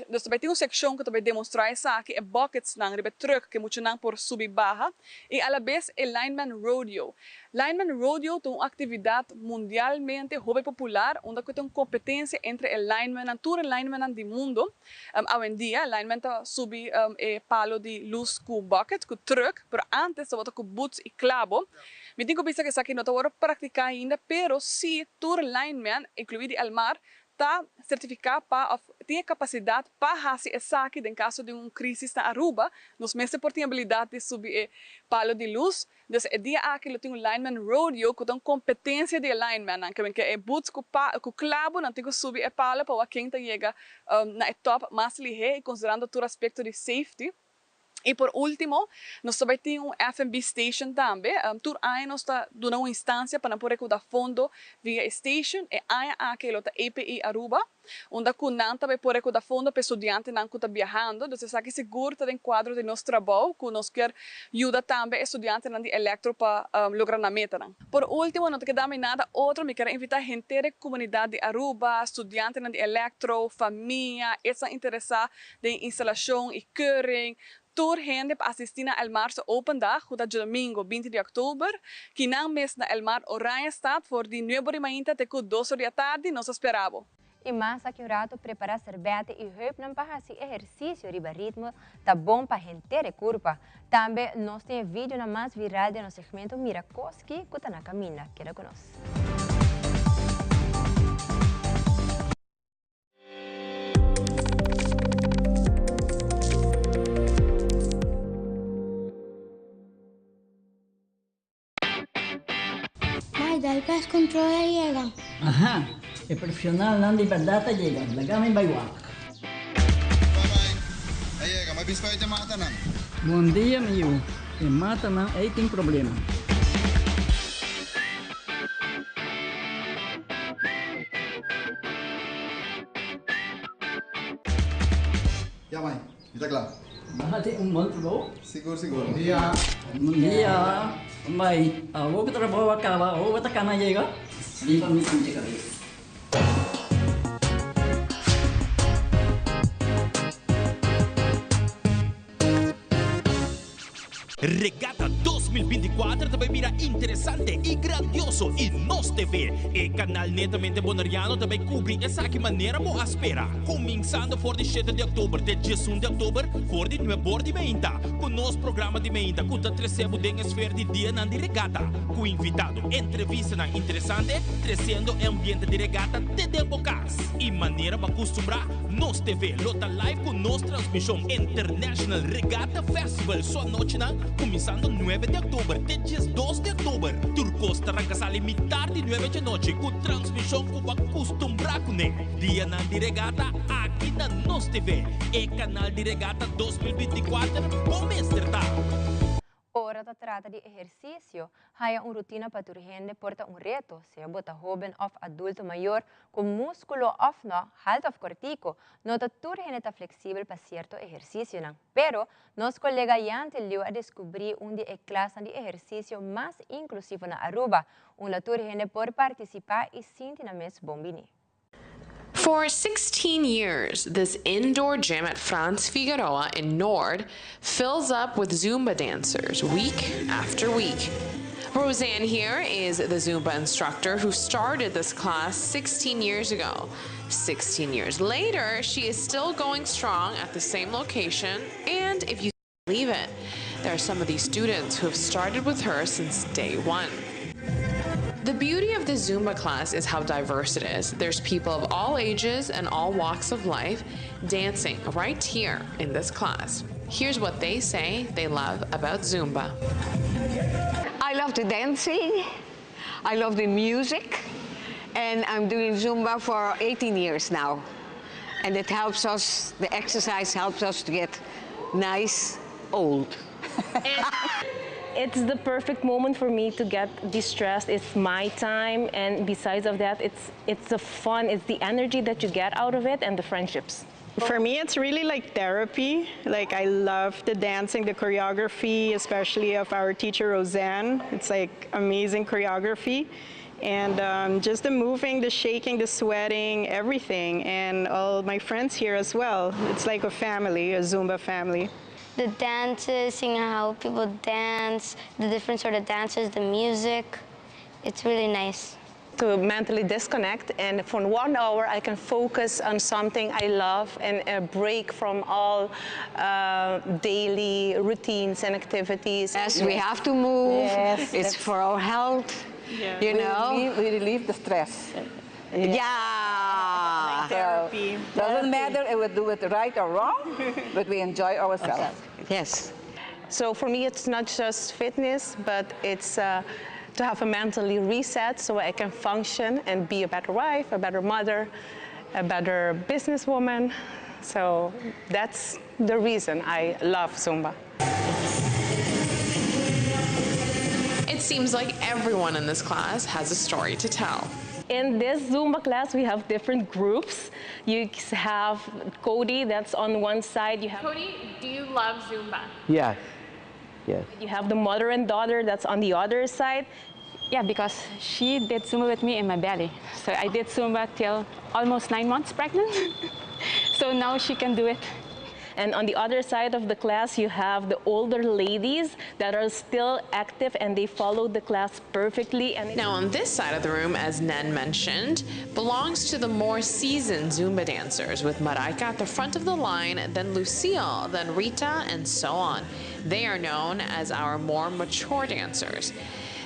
Dus tambe tin un seccion cu tambe ta demostra esaki, e buckets nan riba truck cu muchanan por subi baha y a la vez e lineman rodeo. Lineman rodeo ta un actividad mundialmente hopi popular, unda tin un competencia entre e lineman, tur lineman di mundo. Awendia, lineman ta subi e palo di luz cu bucket, cu truck, pero antes tabata cu boots y clavo. Mi tin cu bisa cu esaki no ta practica ainda, pero si tur lineman, inclui Elmar, ta certifica pa tin capacidad pa haci esaki den caso di un crisis na Aruba, nos mester por tin habilidad di subi e palo di luz. Dus e dia aki tin un lineman rodeo cu tin competencia di lineman, cu e boots cu pa, cu clavo, nan tin cu subi e palo pa ken ta yega na top mas lihe, considerando tur aspecto di safety. I por último, nos ta bai tin un FNB station tambe. Tur aña nos ta duna un instansia pa nan por rekouda fondo via e station. E aña aki lo ta EPI Aruba, unda ku nan ta bai por rekouda fondo pa e studiantenan ku ta biahando. Dus esaki sigur ta den kuadro di nos trabou ku nos kier yuda tambe e studiantenan di elektro pa logra nan metanan. Por último, no ta keda mi nada otro, mi kier a invitá henter e komunidat di Aruba, studiantenan di elektro, famia, esnan interesá den instalashon i keuring, tur hende pa asistí na Elmar su Open Dag ku ta djadomingo 20 di òktober. Kinan mes na Elmar Oranjestad for di nuebe or di mainta te ku dos or di atardi nos ta spera bo.
I mas aki un ratu prepará serbète i heupnan pa hasi ehersisio riba ritmo ta bon pa henter e kurpa. Tambe nos tin e videonan mas viral den nos segmento Mira Koski ku ta na kaminda. Keda ku nos.
Mai, dal pest control a yega.
Aha, e profesionalnan di berdad a yega. Laga mi bai wak.
Bye bye. A yega, mi a bin spuit e matanan.
Bon dia, mi yu. E matanan ei tin problema.
Ya mai, mi ta kla.
Nan tin un bon trabou.
Sigur sigur. Bon dia.
Bon dia. Mai, awor ku trabou a kaba, awor bo ta kana yega? Riba mi pinche kabes.
Regata 2024 ta bai bira interesante y grandioso y Nos TV, e canal netamente Boneriano ta bai cubri esaki manera bo a spera. Cuminsando for di shete di october te diesun di october for di nuebor di meinta cu nos programa di meinta cu ta trece bo den e sfera di dianan di regata cu invitado, entrevistanan interesante treciendo e ambiente di regata te den bo cas. Y manera bo a custumbra, Nos TV lo ta live cu nos transmision International Regatta Festival su anochinan cuminsando nuebe di october te 12 di october. Tur cos ta ranca sali mitar di nuebe djanochi cu transmision cu bo a custumbra cune. Dianan di regata aki na Nos TV, e canal di regata 2024 bo mester ta.
Ora ta trata di ehersisio, haña un rutina pa tur hende por ta un reto, sea bo ta hóben òf adulto mayor, ku múskulo òf nò, haltu òf kòrtiku. No ta tur hende ta fleksibel pa sierto ehersisionan. Pero, nos kolega Yanti Liu a deskubrí un di e klasnan di ehersisio mas inklusivo na Aruba, unda tur hende por partisipá i sinti nan mes bon biní.
For 16 years, this indoor gym at Frans Figueroa in Noord fills up with Zumba dancers week after week. Roseanne here is the Zumba instructor who started this class 16 years ago. 16 years later, she is still going strong at the same location, and if you believe it, there are some of these students who have started with her since day one. The beauty of the Zumba class is how diverse it is. There's people of all ages and all walks of life dancing right here in this class. Here's what they say they love about Zumba.
I love the dancing. I love the music. And I'm doing Zumba for 18 years now. And it helps us, the exercise helps us to get nice old.
it's the perfect moment for me to get distressed. It's my time, and besides of that, it's it's the fun, it's the energy that you get out of it, and the friendships.
For me, it's really like therapy. Like I love the dancing, the choreography, especially of our teacher Roseanne. It's like amazing choreography. And um, just the moving, the shaking, the sweating, everything. And all my friends here as well. It's like a family, a Zumba family.
The dances, seeing how people dance, the different sort of dances, the music. It's really nice
to mentally disconnect and for one hour I can focus on something I love and a break from all uh, daily routines and activities.
Yes, we have to move. Yes, it's for our health. Yeah. You know?
We relieve, we relieve the stress.
Yeah. yeah.
Therapy. Doesn't matter if we do it right or wrong, but we enjoy ourselves.
Yes.
So for me, it's not just fitness, but it's uh, to have a mentally reset so I can function and be a better wife, a better mother, a better businesswoman. So that's the reason I love Zumba.
It seems like everyone in this class has a story to tell.
In this Zumba class, we have different groups. You have Cody that's on one side. You have
Cody, do you love Zumba?
Yes. Yes.
You have the mother and daughter that's on the other side.
Yeah, because she did Zumba with me in my belly. So I did Zumba till almost 9 months pregnant. So now she can do it.
And on the other side of the class, you have the older ladies that are still active and they follow the class perfectly. And
now on this side of the room, as Nen mentioned, belongs to the more seasoned Zumba dancers, with Maraika at the front of the line, then Lucille, then Rita, and so on. They are known as our more mature dancers.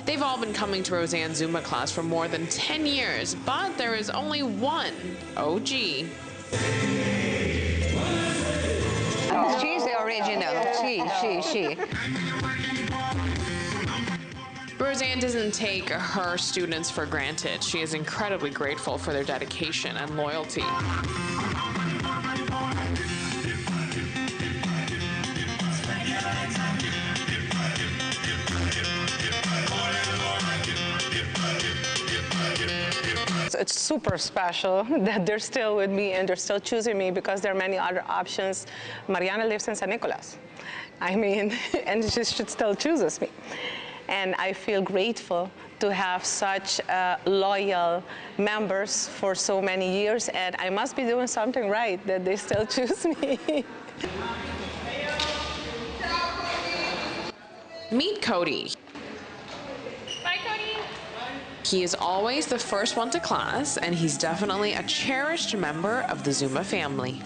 They've all been coming to Roseanne's Zumba class for more than 10 years, but there is only one OG.
She's the original. She, she, she.
Roseanne doesn't take her students for granted. She is incredibly grateful for their dedication and loyalty.
It's super special that they're still with me and they're still choosing me because there are many other options. Mariana lives in San Nicolas. I mean, and she should still chooses me. And I feel grateful to have such loyal members for so many years, and I must be doing something right that they still choose me.
Meet Cody.
Bye, Cody.
He is always the first one to class, and he's definitely a cherished member of the Zumba family.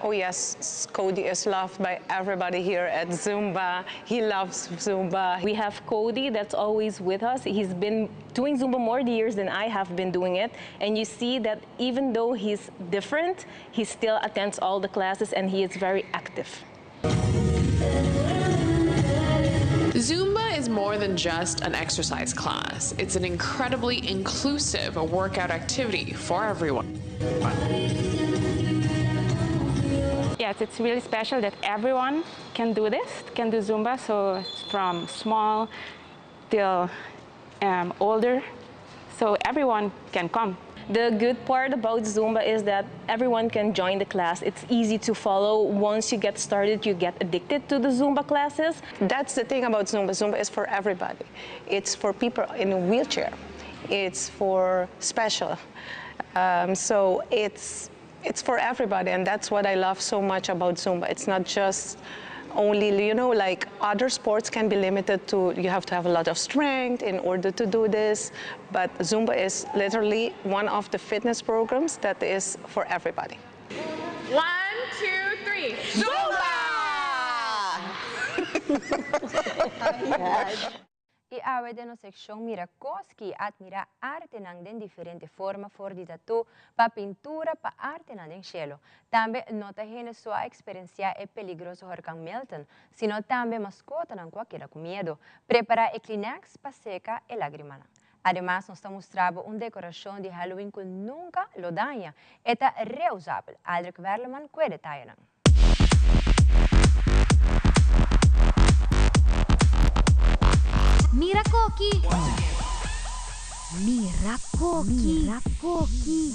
Oh yes, Cody is loved by everybody here at Zumba. He loves Zumba.
We have Cody that's always with us. He's been doing Zumba more years than I have been doing it. And you see that even though he's different, he still attends all the classes and he is very active.
Zumba is more than just an exercise class. It's an incredibly inclusive workout activity for everyone.
Yes, it's really special that everyone can do this, can do Zumba, so from small till older, so everyone can come.
The good part about Zumba is that everyone can join the class. It's easy to follow. Once you get started, you get addicted to the Zumba classes.
That's the thing about Zumba. Zumba is for everybody. It's for people in a wheelchair. It's for special. So it's for everybody, and that's what I love so much about Zumba. It's not just only, you know, like other sports can be limited to, you have to have a lot of strength in order to do this, but Zumba is literally one of the fitness programs that is for everybody.
1, 2, 3,
Zumba!
I awe den nos sekshon Mira Koski atmirá artenan den diferente forma for di tatú pa pintura pa artenan den shelu. Tambe no ta hende so a eksperensiá e peligroso horkan Milton, sino tambe maskotanan ku a keda ku miedu. Prepará e Kleenex pa seka e lagrimanan. Ademas nos ta mustra bo un dekorashon di Halloween ku nunka lo daña. E ta reusabel. Aldrich Werleman ku e detayenan.
Mira koki! Mira koki! Mira koki!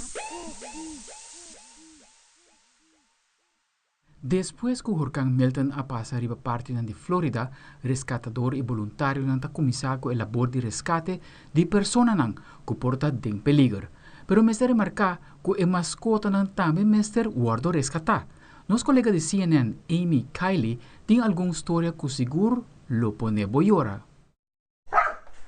Despues ku horkan Milton a pasa riba partinan di Florida, reskatador i boluntarionan ta kuminsá ku e labor di reskate di personanan ku por ta den peliger. Pero mester remarká ku e maskotanan tambe mester wòrdu reskatá. Nos kolega di CNN, Amy Kiley, tin algun storia ku sigur lo pone bo yora.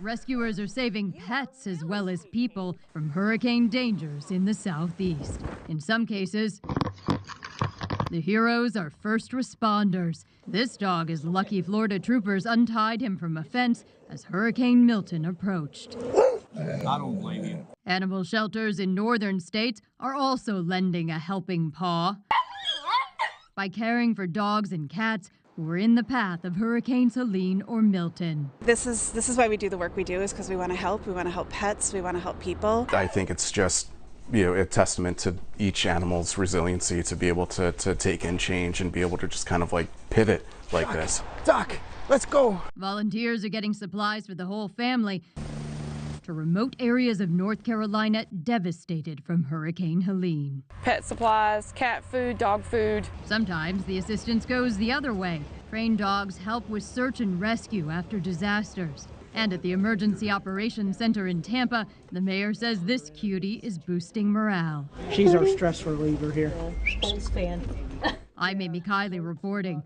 Rescuers are saving pets as well as people from hurricane dangers in the southeast. In some cases, the heroes are first responders. This dog is lucky Florida troopers untied him from a fence as Hurricane Milton approached.
I don't blame you.
Animal shelters in northern states are also lending a helping paw by caring for dogs and cats who were in the path of Hurricanes Helene or Milton.
This is why we do the work we do, is because we want to help. We want to help pets. We want to help people.
I think it's just
you know, a testament to each animal's resiliency to be able to, to take in change and be able to just kind of like pivot like
Doc,
this.
Doc, let's go.
Volunteers are getting supplies for the whole family to remote areas of North Carolina devastated from Hurricane Helene.
Pet supplies, cat food, dog food.
Sometimes the assistance goes the other way. Trained dogs help with search and rescue after disasters. And at the Emergency Operations Center in Tampa, the mayor says this cutie is boosting morale.
She's our stress reliever here.
fan. I'm Amy Kiley reporting.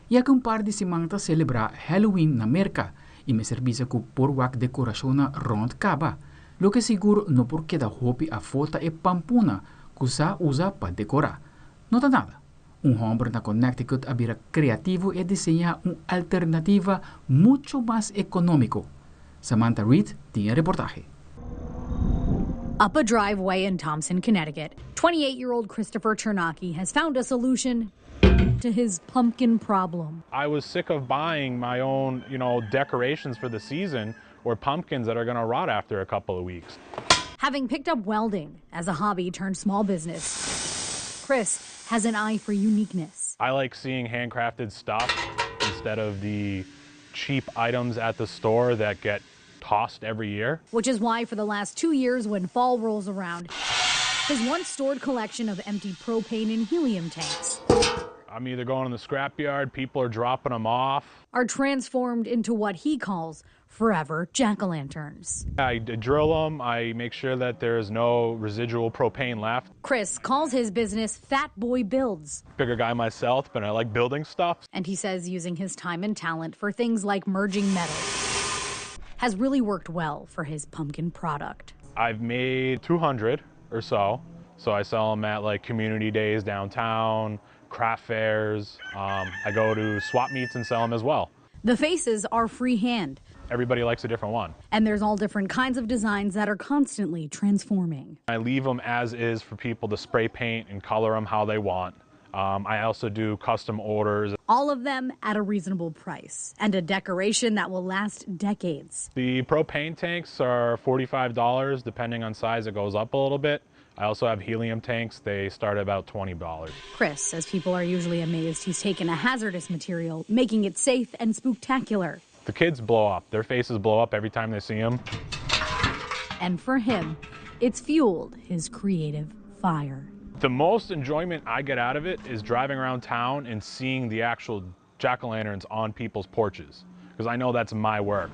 Ya ku un par di siman ta selebrá Halloween na Merka i mester bisa ku por wak dekorashonnan rònt kaba, loke sigur no por keda hopi afó ta e pampuna ku sa usa pa dekorá. No ta nada. Un hòmber na Connecticut a bira kreativo i a diseñá un alternativa muchu mas ekonómiko. Samantha Reid tin e reportahe.
Up a driveway in Thompson, Connecticut, 28 year old Christopher Chernaki has found a solution to his pumpkin problem.
I was sick of buying my own, you know, decorations for the season or pumpkins that are going to rot after a couple of weeks.
Having picked up welding as a hobby turned small business, Chris has an eye for uniqueness.
I like seeing handcrafted stuff instead of the cheap items at the store that get tossed every year.
Which is why, for the last two years, when fall rolls around, his once stored collection of empty propane and helium tanks
I'm either going in the scrapyard, people are dropping them off.
are transformed into what he calls forever jack o' lanterns.
I drill them, I make sure that there's no residual propane left.
Chris calls his business Fat Boy Builds,
Bigger guy myself, but I like building stuff.
and he says using his time and talent for things like merging metal has really worked well for his pumpkin product.
I've made 200 or so. So I sell them at like community days downtown, craft fairs. Um, I go to swap meets and sell them as well.
The faces are freehand,
Everybody likes a different one.
and there's all different kinds of designs that are constantly transforming.
I leave them as is for people to spray paint and color them how they want. Um, I also do custom orders.
All of them at a reasonable price and a decoration that will last decades.
The propane tanks are $45, depending on size, it goes up a little bit. I also have helium tanks, they start at about $20.
Chris says people are usually amazed he's taken a hazardous material, making it safe and spooktacular.
The kids blow up, their faces blow up every time they see them.
And for him, it's fueled his creative fire.
The most enjoyment I get out of it is driving around town and seeing the actual jack o' lanterns on people's porches, because I know that's my work.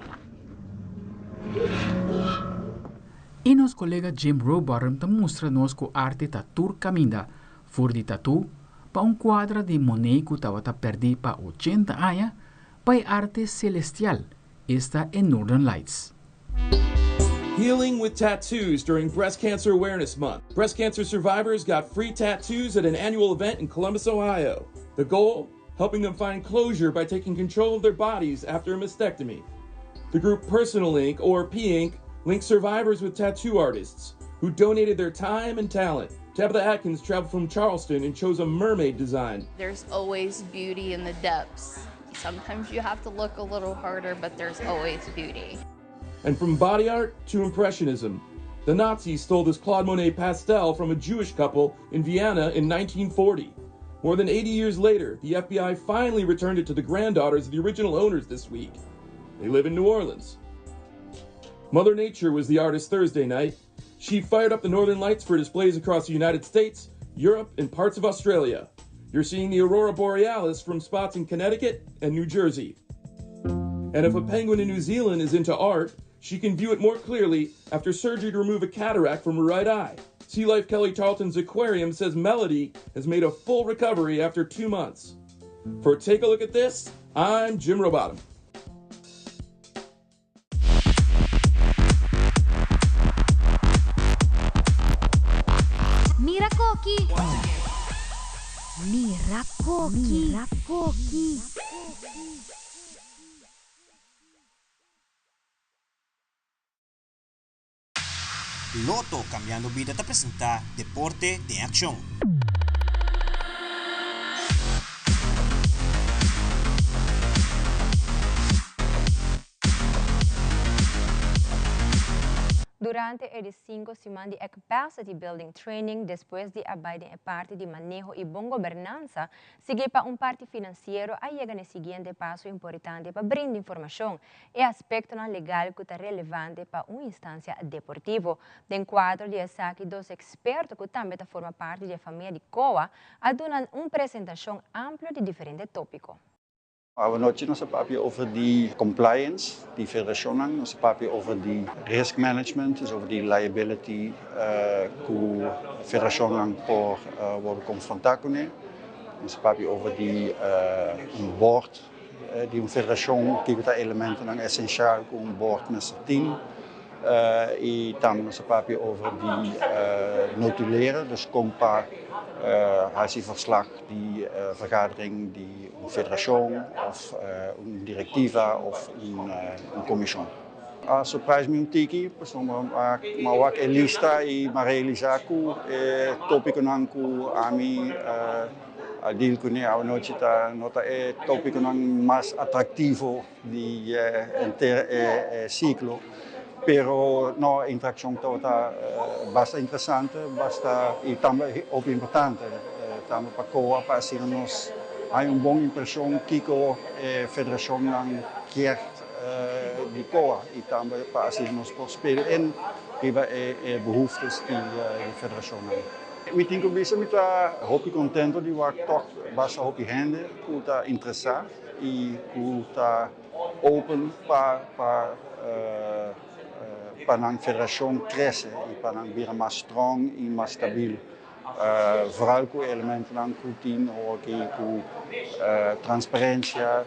I nos kolega Jim Rowbottom ta mustra nos ku arte ta tur kaminda, for di tatú pa un kuadra di Monet ku tabata pèrdí pa ochenta aña, pa e arte selestial, esta e Northern Lights.
Healing with tattoos during Breast Cancer Awareness Month. Breast cancer survivors got free tattoos at an annual event in Columbus, Ohio. The goal? Helping them find closure by taking control of their bodies after a mastectomy. The group Personal Ink, or P Inc., links survivors with tattoo artists who donated their time and talent. Tabitha Atkins traveled from Charleston and chose a mermaid design.
There's always beauty in the depths. Sometimes you have to look a little harder, but there's always beauty.
And from body art to Impressionism, the Nazis stole this Claude Monet pastel from a Jewish couple in Vienna in 1940. More than 80 years later, the FBI finally returned it to the granddaughters of the original owners this week. They live in New Orleans. Mother Nature was the artist Thursday night. She fired up the northern lights for displays across the United States, Europe, and parts of Australia. You're seeing the Aurora Borealis from spots in Connecticut and New Jersey. And if a penguin in New Zealand is into art, she can view it more clearly after surgery to remove a cataract from her right eye. Sea Life Kelly Tarlton's Aquarium says Melody has made a full recovery after two months. For Take a Look at This, I'm Jim Robottom.
Mira Coki. Mira Coki. Mira Coki.
Lotto Cambiando Bida ta presenta Deporte den Accion.
Durante e di 5 siman di Capacity Building Training, despues di a bay den e parti di maneho y bon gobernansa, sigui pa un parti financiero, a yega na e siguiente paso importante pa brinda informacion, e aspectonan legal cu ta relevante pa un instancia deportivo. Den cuadro di esaki, dos experto cu tambe ta forma parti di e famia di COA a duna un presentacion amplio di diferente topico.
Anochi nos a papia over di compliance di federacionnan, nos a papia over di risk management, dus over di liability cu federacionnan por wordo confronta cune. Nos a papia over di un board di un federacion, kico ta elementonan esencial cu un board mester tin. Y tambe nos a papia over di notuleren, dus con pa haci verslag di vergadering di un federacion of un directiva of un comision. A surprise mi un tiki, pasobra mi a wak e lista y mi a realisa cu e topiconan cu ami a deal cune awanochi ta no ta e topiconan mas atractivo di henter e ciclo, pero no, e interaccion tabata basta interesante, basta y tambe hopi importante, tambe pa COA pa asina nos haña un bon impresion kico e federacionnan kier di COA y tambe pa asina nos por speel in riba e behoeftes di federacionnan. Mi tin cu bisa mi ta hopi contento di wak toch basta hopi hende cu ta interesa y cu ta open pa pa pa nan federacion crece y pa nan bira mas strong y mas stabil. Vooral cu e elementonan cu tin hoki cu transparencia,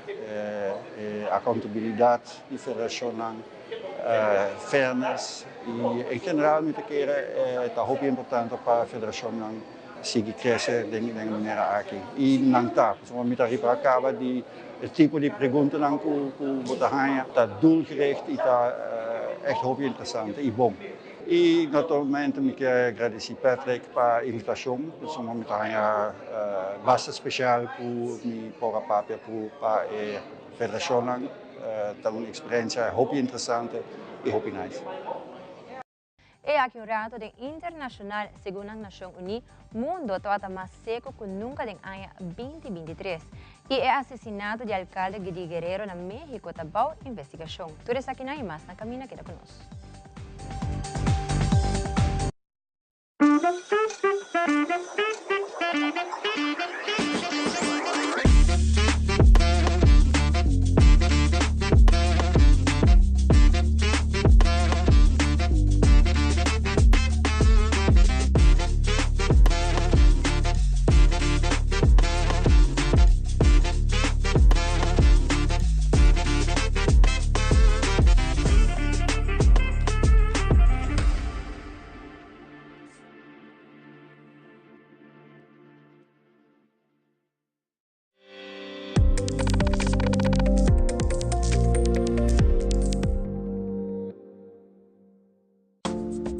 e accountabilidad di federacionnan, fairness y en general mi ta kere ta hopi importante pa federacionnan sigui crece den e manera aki. Y nan ta, pasobra mi ta riba caba di e tipo di preguntanan cu bo ta haña ta doelgericht y ta echt hopi interesante y bon. Y naturalmente mi kier gradici Patrick pa e invitacion, pasobra mi ta haña basta special cu mi por a papia cu pa e federacionnan. Ta un experiencia hopi interesante y hopi nice.
E aki un rato den internacional, segun nan Nacion Uni, mundo tabata mas seco cu nunca den aña 2023. Y e asesinato di alcalde di Guerrero na Mexico ta bou investigacion. Tur esakinan y mas na camina, keda cu nos.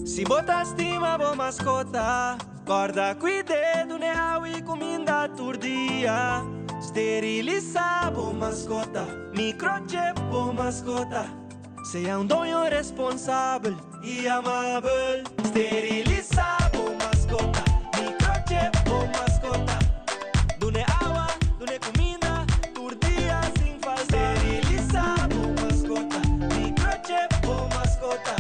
Si bo ta stima bo mascota, corda cuid'e, dun'e awa y cuminda tur dia. Sterilisa bo mascota, microchip bo mascota. Sea un doño responsabel y amabel. Sterilisa bo mascota, microchip bo mascota. Dun'e awa, dun'e cuminda, tur dia sin falta. Sterilisa bo mascota, microchip bo mascota.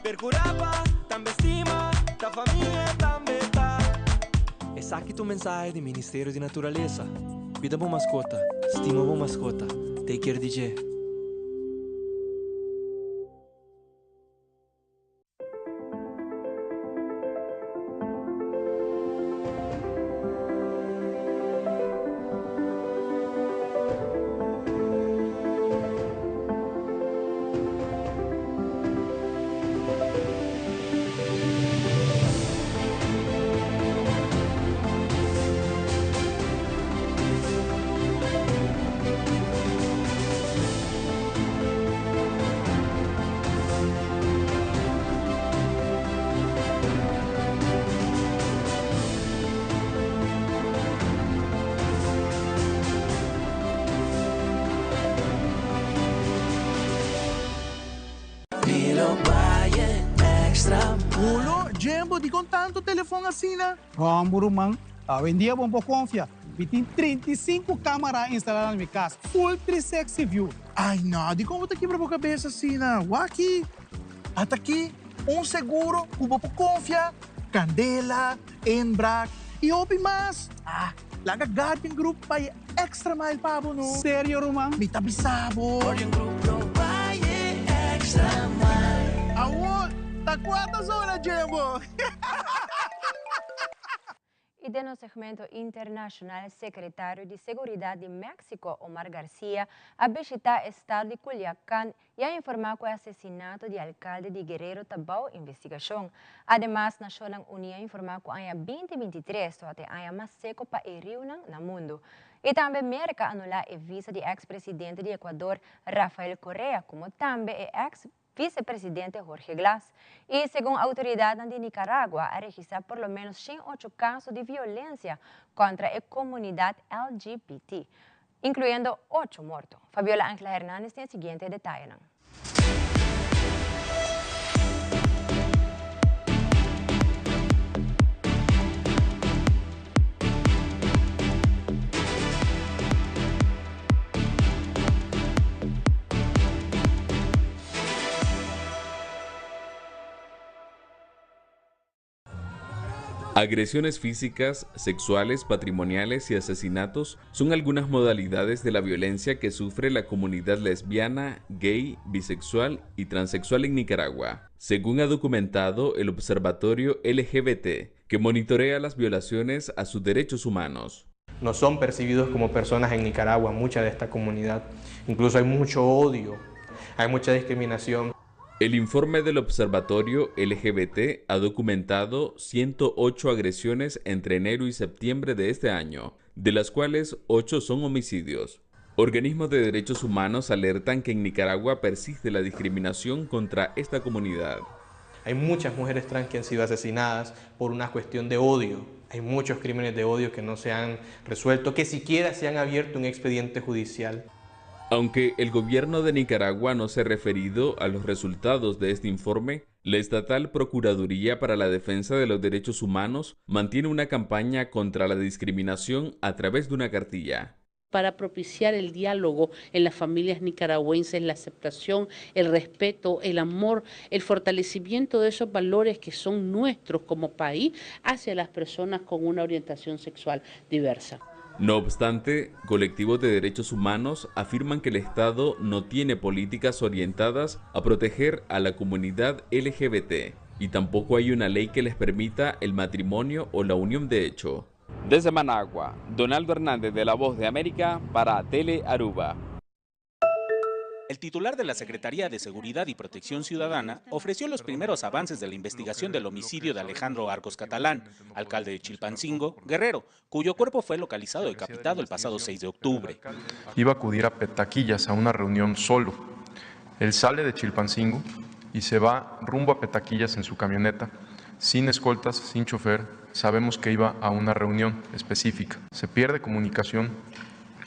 Percura pa tambe stima, ta famia tambe ta. Esaki ta un mensahe di Ministerio di Naturalesa. Cuida bo mascota, stima bo mascota, take care di dje.
Jimbo, dikon tantu telefòn asina?
Hòmber ruman, awendia bo no por konfia. Mi tin 35 kámara instalá na mi kas, full 360 view.
Ai no, dikon bo ta kibra bo kabes asina? Wak-i! Ata aki un seguro ku bo por konfia, kandela, inbraak i hopi mas. Ah, laga Guardian Group bai e extra mile pa bo no.
Serio ruman?
Mi ta bisa bo.
Guardian Group lo bai e extra mile.
Awor ta kua ta zona, Jimbo?
Y den nos segmento internacional, Secretario di Seguridad di Mexico, Omar Garcia, a bishita estado di Culiacan y a informa cu e asesinato di alcalde di Guerrero ta bao investigacion. Ademas, Nacionnan Uni a informa cu aña 2023 tabata e aña mas seco pa e riunan na mundo. Y tambe Merca a anula e visa di ex presidente di Ecuador, Rafael Correa, como tambe e ex Vicepresidente Jorge Glas. Y segun autoridadnan di Nicaragua a registra por lo menos 108 caso di violencia contra e comunidad LGBT, incluyendo 8 morto. Fabiola Angela Hernandez tin e siguiente detayenan.
Agresiones físicas, sexuales, patrimoniales y asesinatos son algunas modalidades de la violencia que sufre la comunidad lesbiana, gay, bisexual y transexual en Nicaragua, según ha documentado el Observatorio LGBT, que monitorea las violaciones a sus derechos humanos.
No son percibidos como personas en Nicaragua, mucha de esta comunidad. Incluso hay mucho odio, hay mucha discriminación.
El informe del Observatorio LGBT ha documentado 108 agresiones entre enero y septiembre de este año, de las cuales 8 son homicidios. Organismos de derechos humanos alertan que en Nicaragua persiste la discriminación contra esta comunidad.
Hay muchas mujeres trans que han sido asesinadas por una cuestión de odio. Hay muchos crímenes de odio que no se han resuelto, que siquiera se han abierto un expediente judicial.
Aunque el gobierno de Nicaragua no se ha referido a los resultados de este informe, la estatal Procuraduría para la Defensa de los Derechos Humanos mantiene una campaña contra la discriminación a través de una cartilla.
Para propiciar el diálogo en las familias nicaragüenses, la aceptación, el respeto, el amor, el fortalecimiento de esos valores que son nuestros como país hacia las personas con una orientación sexual diversa.
No obstante, colectivos de derechos humanos afirman que el Estado no tiene políticas orientadas a proteger a la comunidad LGBT y tampoco hay una ley que les permita el matrimonio o la unión de hecho. Desde Managua, Donaldo Hernández de La Voz de América para Tele Aruba.
El titular de la Secretaría de Seguridad y Protección Ciudadana ofreció los primeros avances de la investigación del homicidio de Alejandro Arcos Catalán, alcalde de Chilpancingo, Guerrero, cuyo cuerpo fue localizado decapitado el pasado 6 de octubre.
Iba a acudir a Petaquillas a una reunión solo. Él sale de Chilpancingo y se va rumbo a Petaquillas en su camioneta, sin escoltas, sin chofer. Sabemos que iba a una reunión específica. Se pierde comunicación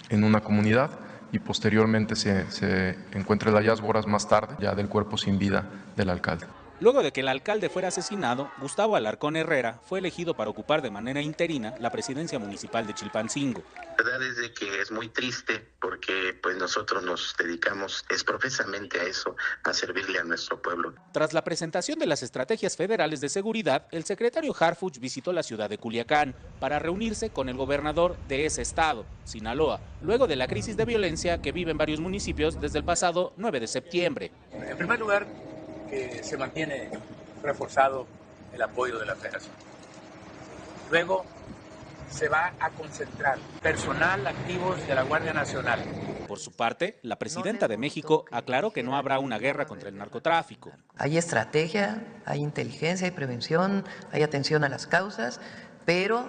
en una comunidad y posteriormente se encuentra el hallazgo horas más tarde ya del cuerpo sin vida del alcalde.
Luego de que el alcalde fuera asesinado, Gustavo Alarcón Herrera fue elegido para ocupar de manera interina la presidencia municipal de Chilpancingo.
La verdad es de que es muy triste porque nosotros nos dedicamos exprofesamente a eso, a servirle a nuestro pueblo.
Tras la presentación de las estrategias federales de seguridad, el secretario Harfuch visitó la ciudad de Culiacán para reunirse con el gobernador de ese estado, Sinaloa, luego de la crisis de violencia que viven varios municipios desde el pasado 9 de septiembre.
En primer lugar, que se mantiene reforzado el apoyo de la federación. Luego se va a concentrar personal activos de la Guardia Nacional.
Por su parte, la presidenta de México aclaró que no habrá una guerra contra el narcotráfico.
Hay estrategia, hay inteligencia, hay prevención, hay atención a las causas, pero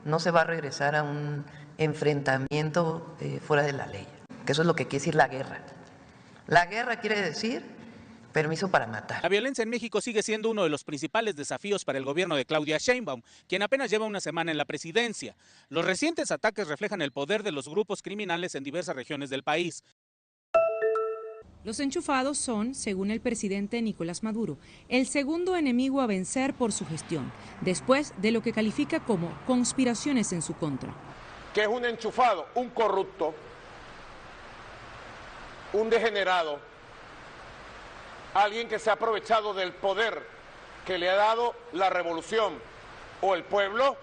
no se va a regresar a un enfrentamiento fuera de la ley, que eso es lo que quiere decir la guerra. La guerra quiere decir permiso para matar.
La violencia en México sigue siendo uno de los principales desafíos para el gobierno de Claudia Sheinbaum, quien apenas lleva una semana en la presidencia. Los recientes ataques reflejan el poder de los grupos criminales en diversas regiones del país.
Los enchufados son, según el presidente Nicolás Maduro, el segundo enemigo a vencer por su gestión, después de lo que califica como conspiraciones en su contra.
Que es un enchufado, un corrupto, un degenerado, alguien que se ha aprovechado del poder que le ha dado la revolución o el pueblo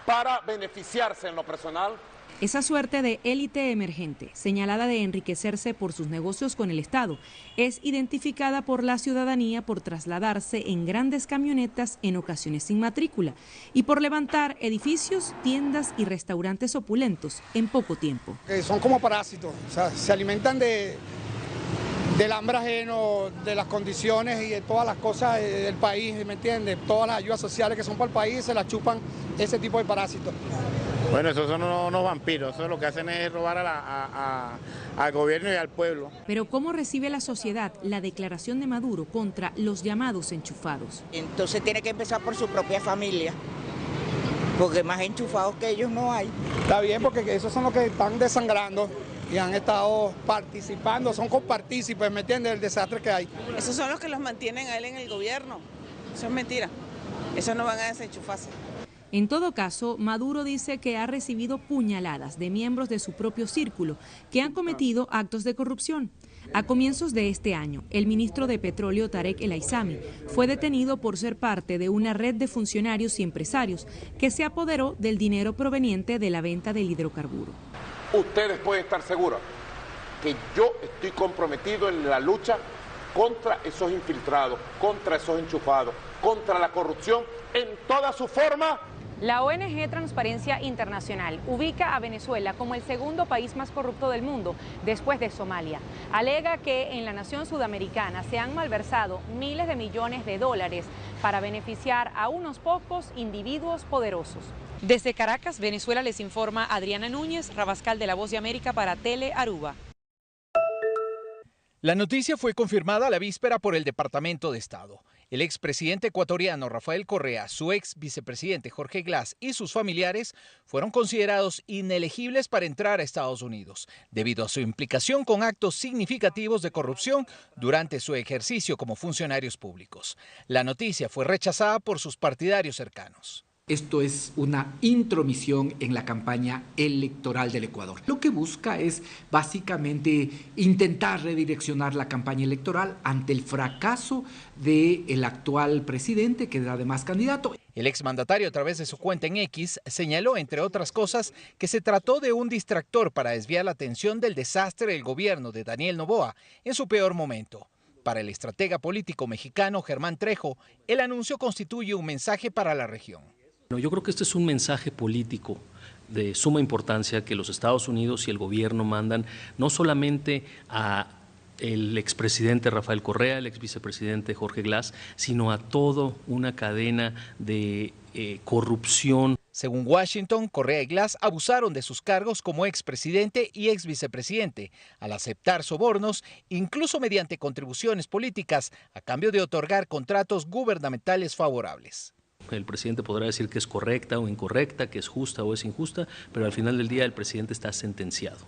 para beneficiarse en lo personal.
Esa suerte de élite emergente, señalada de enriquecerse por sus negocios con el Estado, es identificada por la ciudadanía por trasladarse en grandes camionetas en ocasiones sin matrícula y por levantar edificios, tiendas y restaurantes opulentos en poco tiempo.
Son como parásitos, o sea, se alimentan de, del hambre ajeno, de las condiciones y de todas las cosas del país, ¿me entiendes? Todas las ayudas sociales que son para el país se las chupan ese tipo de parásitos.
Bueno, esos son unos vampiros, eso lo que hacen es robar a la, a, a, al gobierno y al pueblo.
Pero ¿cómo recibe la sociedad la declaración de Maduro contra los llamados enchufados?
Entonces tiene que empezar por su propia familia, porque más enchufados que ellos no hay.
Está bien, porque esos son los que están desangrando y han estado participando, son copartícipes, ¿me entiendes?, del desastre que hay.
Esos son los que los mantienen a él en el gobierno, eso es mentira, esos no van a desenchufarse.
En todo caso, Maduro dice que ha recibido puñaladas de miembros de su propio círculo que han cometido actos de corrupción. A comienzos de este año, el ministro de Petróleo Tarek El Aissami fue detenido por ser parte de una red de funcionarios y empresarios que se apoderó del dinero proveniente de la venta del hidrocarburo.
Ustedes pueden estar seguros que yo estoy comprometido en la lucha contra esos infiltrados, contra esos enchufados, contra la corrupción en toda su forma.
La ONG Transparencia Internacional ubica a Venezuela como el segundo país más corrupto del mundo después de Somalia. Alega que en la nación sudamericana se han malversado miles de millones de dólares para beneficiar a unos pocos individuos poderosos. Desde Caracas, Venezuela, les informa Adriana Núñez, Rabascal de La Voz de América para Tele Aruba.
La noticia fue confirmada la víspera por el Departamento de Estado. El expresidente ecuatoriano Rafael Correa, su ex vicepresidente Jorge Glas y sus familiares fueron considerados inelegibles para entrar a Estados Unidos debido a su implicación con actos significativos de corrupción durante su ejercicio como funcionarios públicos. La noticia fue rechazada por sus partidarios cercanos.
Esto es una intromisión en la campaña electoral del Ecuador. Lo que busca es básicamente intentar redireccionar la campaña electoral ante el fracaso del actual presidente, que es además candidato.
El exmandatario, a través de su cuenta en X, señaló, entre otras cosas, que se trató de un distractor para desviar la atención del desastre del gobierno de Daniel Noboa en su peor momento. Para el estratega político mexicano Germán Trejo, el anuncio constituye un mensaje para la región.
Yo creo que este es un mensaje político de suma importancia que los Estados Unidos y el gobierno mandan no solamente a el expresidente Rafael Correa, el exvicepresidente Jorge Glas, sino a toda una cadena de corrupción.
Según Washington, Correa y Glas abusaron de sus cargos como expresidente y exvicepresidente al aceptar sobornos, incluso mediante contribuciones políticas, a cambio de otorgar contratos gubernamentales favorables.
El presidente podrá decir que es correcta o incorrecta, que es justa o es injusta, pero al final del día el presidente está sentenciado.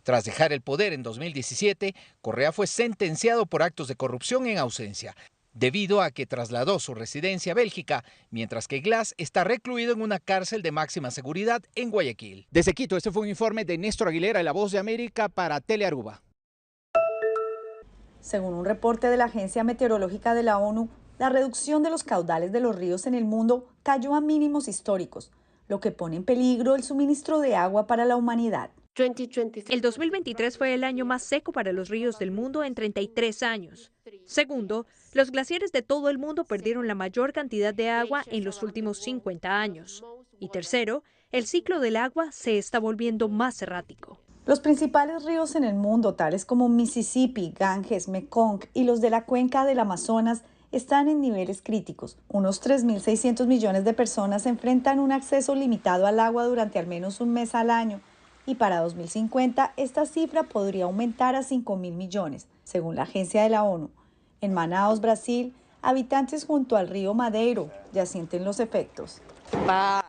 Tras dejar el poder en 2017, Correa fue sentenciado por actos de corrupción en ausencia, debido a que trasladó su residencia a Bélgica, mientras que Glas está recluido en una cárcel de máxima seguridad en Guayaquil. Desde Quito, este fue un informe de Néstor Aguilera de La Voz de América para Telearuba.
Según un reporte de la Agencia Meteorológica de la ONU, la reducción de los caudales de los ríos en el mundo cayó a mínimos históricos, lo que pone en peligro el suministro de agua para la humanidad.
El 2023 fue el año más seco para los ríos del mundo en 33 años. Segundo, los glaciares de todo el mundo perdieron la mayor cantidad de agua en los últimos 50 años. Y tercero, el ciclo del agua se está volviendo más errático.
Los principales ríos en el mundo, tales como Mississippi, Ganges, Mekong y los de la cuenca del Amazonas, están en niveles críticos. Unos 3.600 millones de personas enfrentan un acceso limitado al agua durante al menos un mes al año y para 2050 esta cifra podría aumentar a 5.000 millones, según la agencia de la ONU. En Manaus, Brasil, habitantes junto al río Madeiro ya sienten los efectos.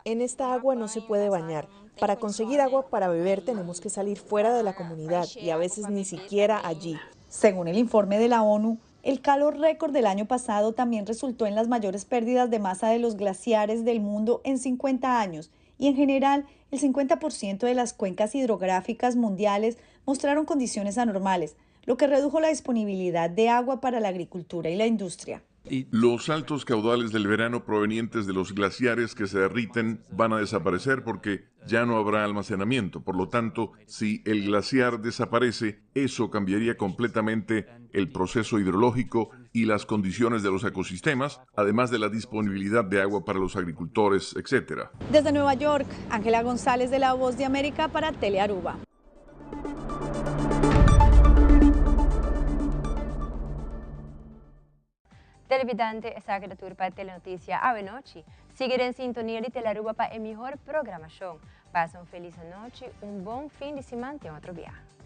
En esta agua no se puede bañar. Para conseguir agua para beber tenemos que salir fuera de la comunidad y a veces ni siquiera allí.
Según el informe de la ONU, el calor récord del año pasado también resultó en las mayores pérdidas de masa de los glaciares del mundo en 50 años y en general el 50% de las cuencas hidrográficas mundiales mostraron condiciones anormales, lo que redujo la disponibilidad de agua para la agricultura y la industria.
Los altos caudales del verano provenientes de los glaciares que se derriten van a desaparecer porque ya no habrá almacenamiento. Por lo tanto, si el glaciar desaparece, eso cambiaría completamente el proceso hidrológico y las condiciones de los ecosistemas, además de la disponibilidad de agua para los agricultores, etc.
Desde Nueva York, Ángela González de La Voz de América para Telearuba.
Televidente, esaki ta tur pa Telenoticia awe nochi. Sigui den sintonia di Telearuba pa e mihor programacion. Pasa un feliz anochi, un bon fin di siman te otro biaha.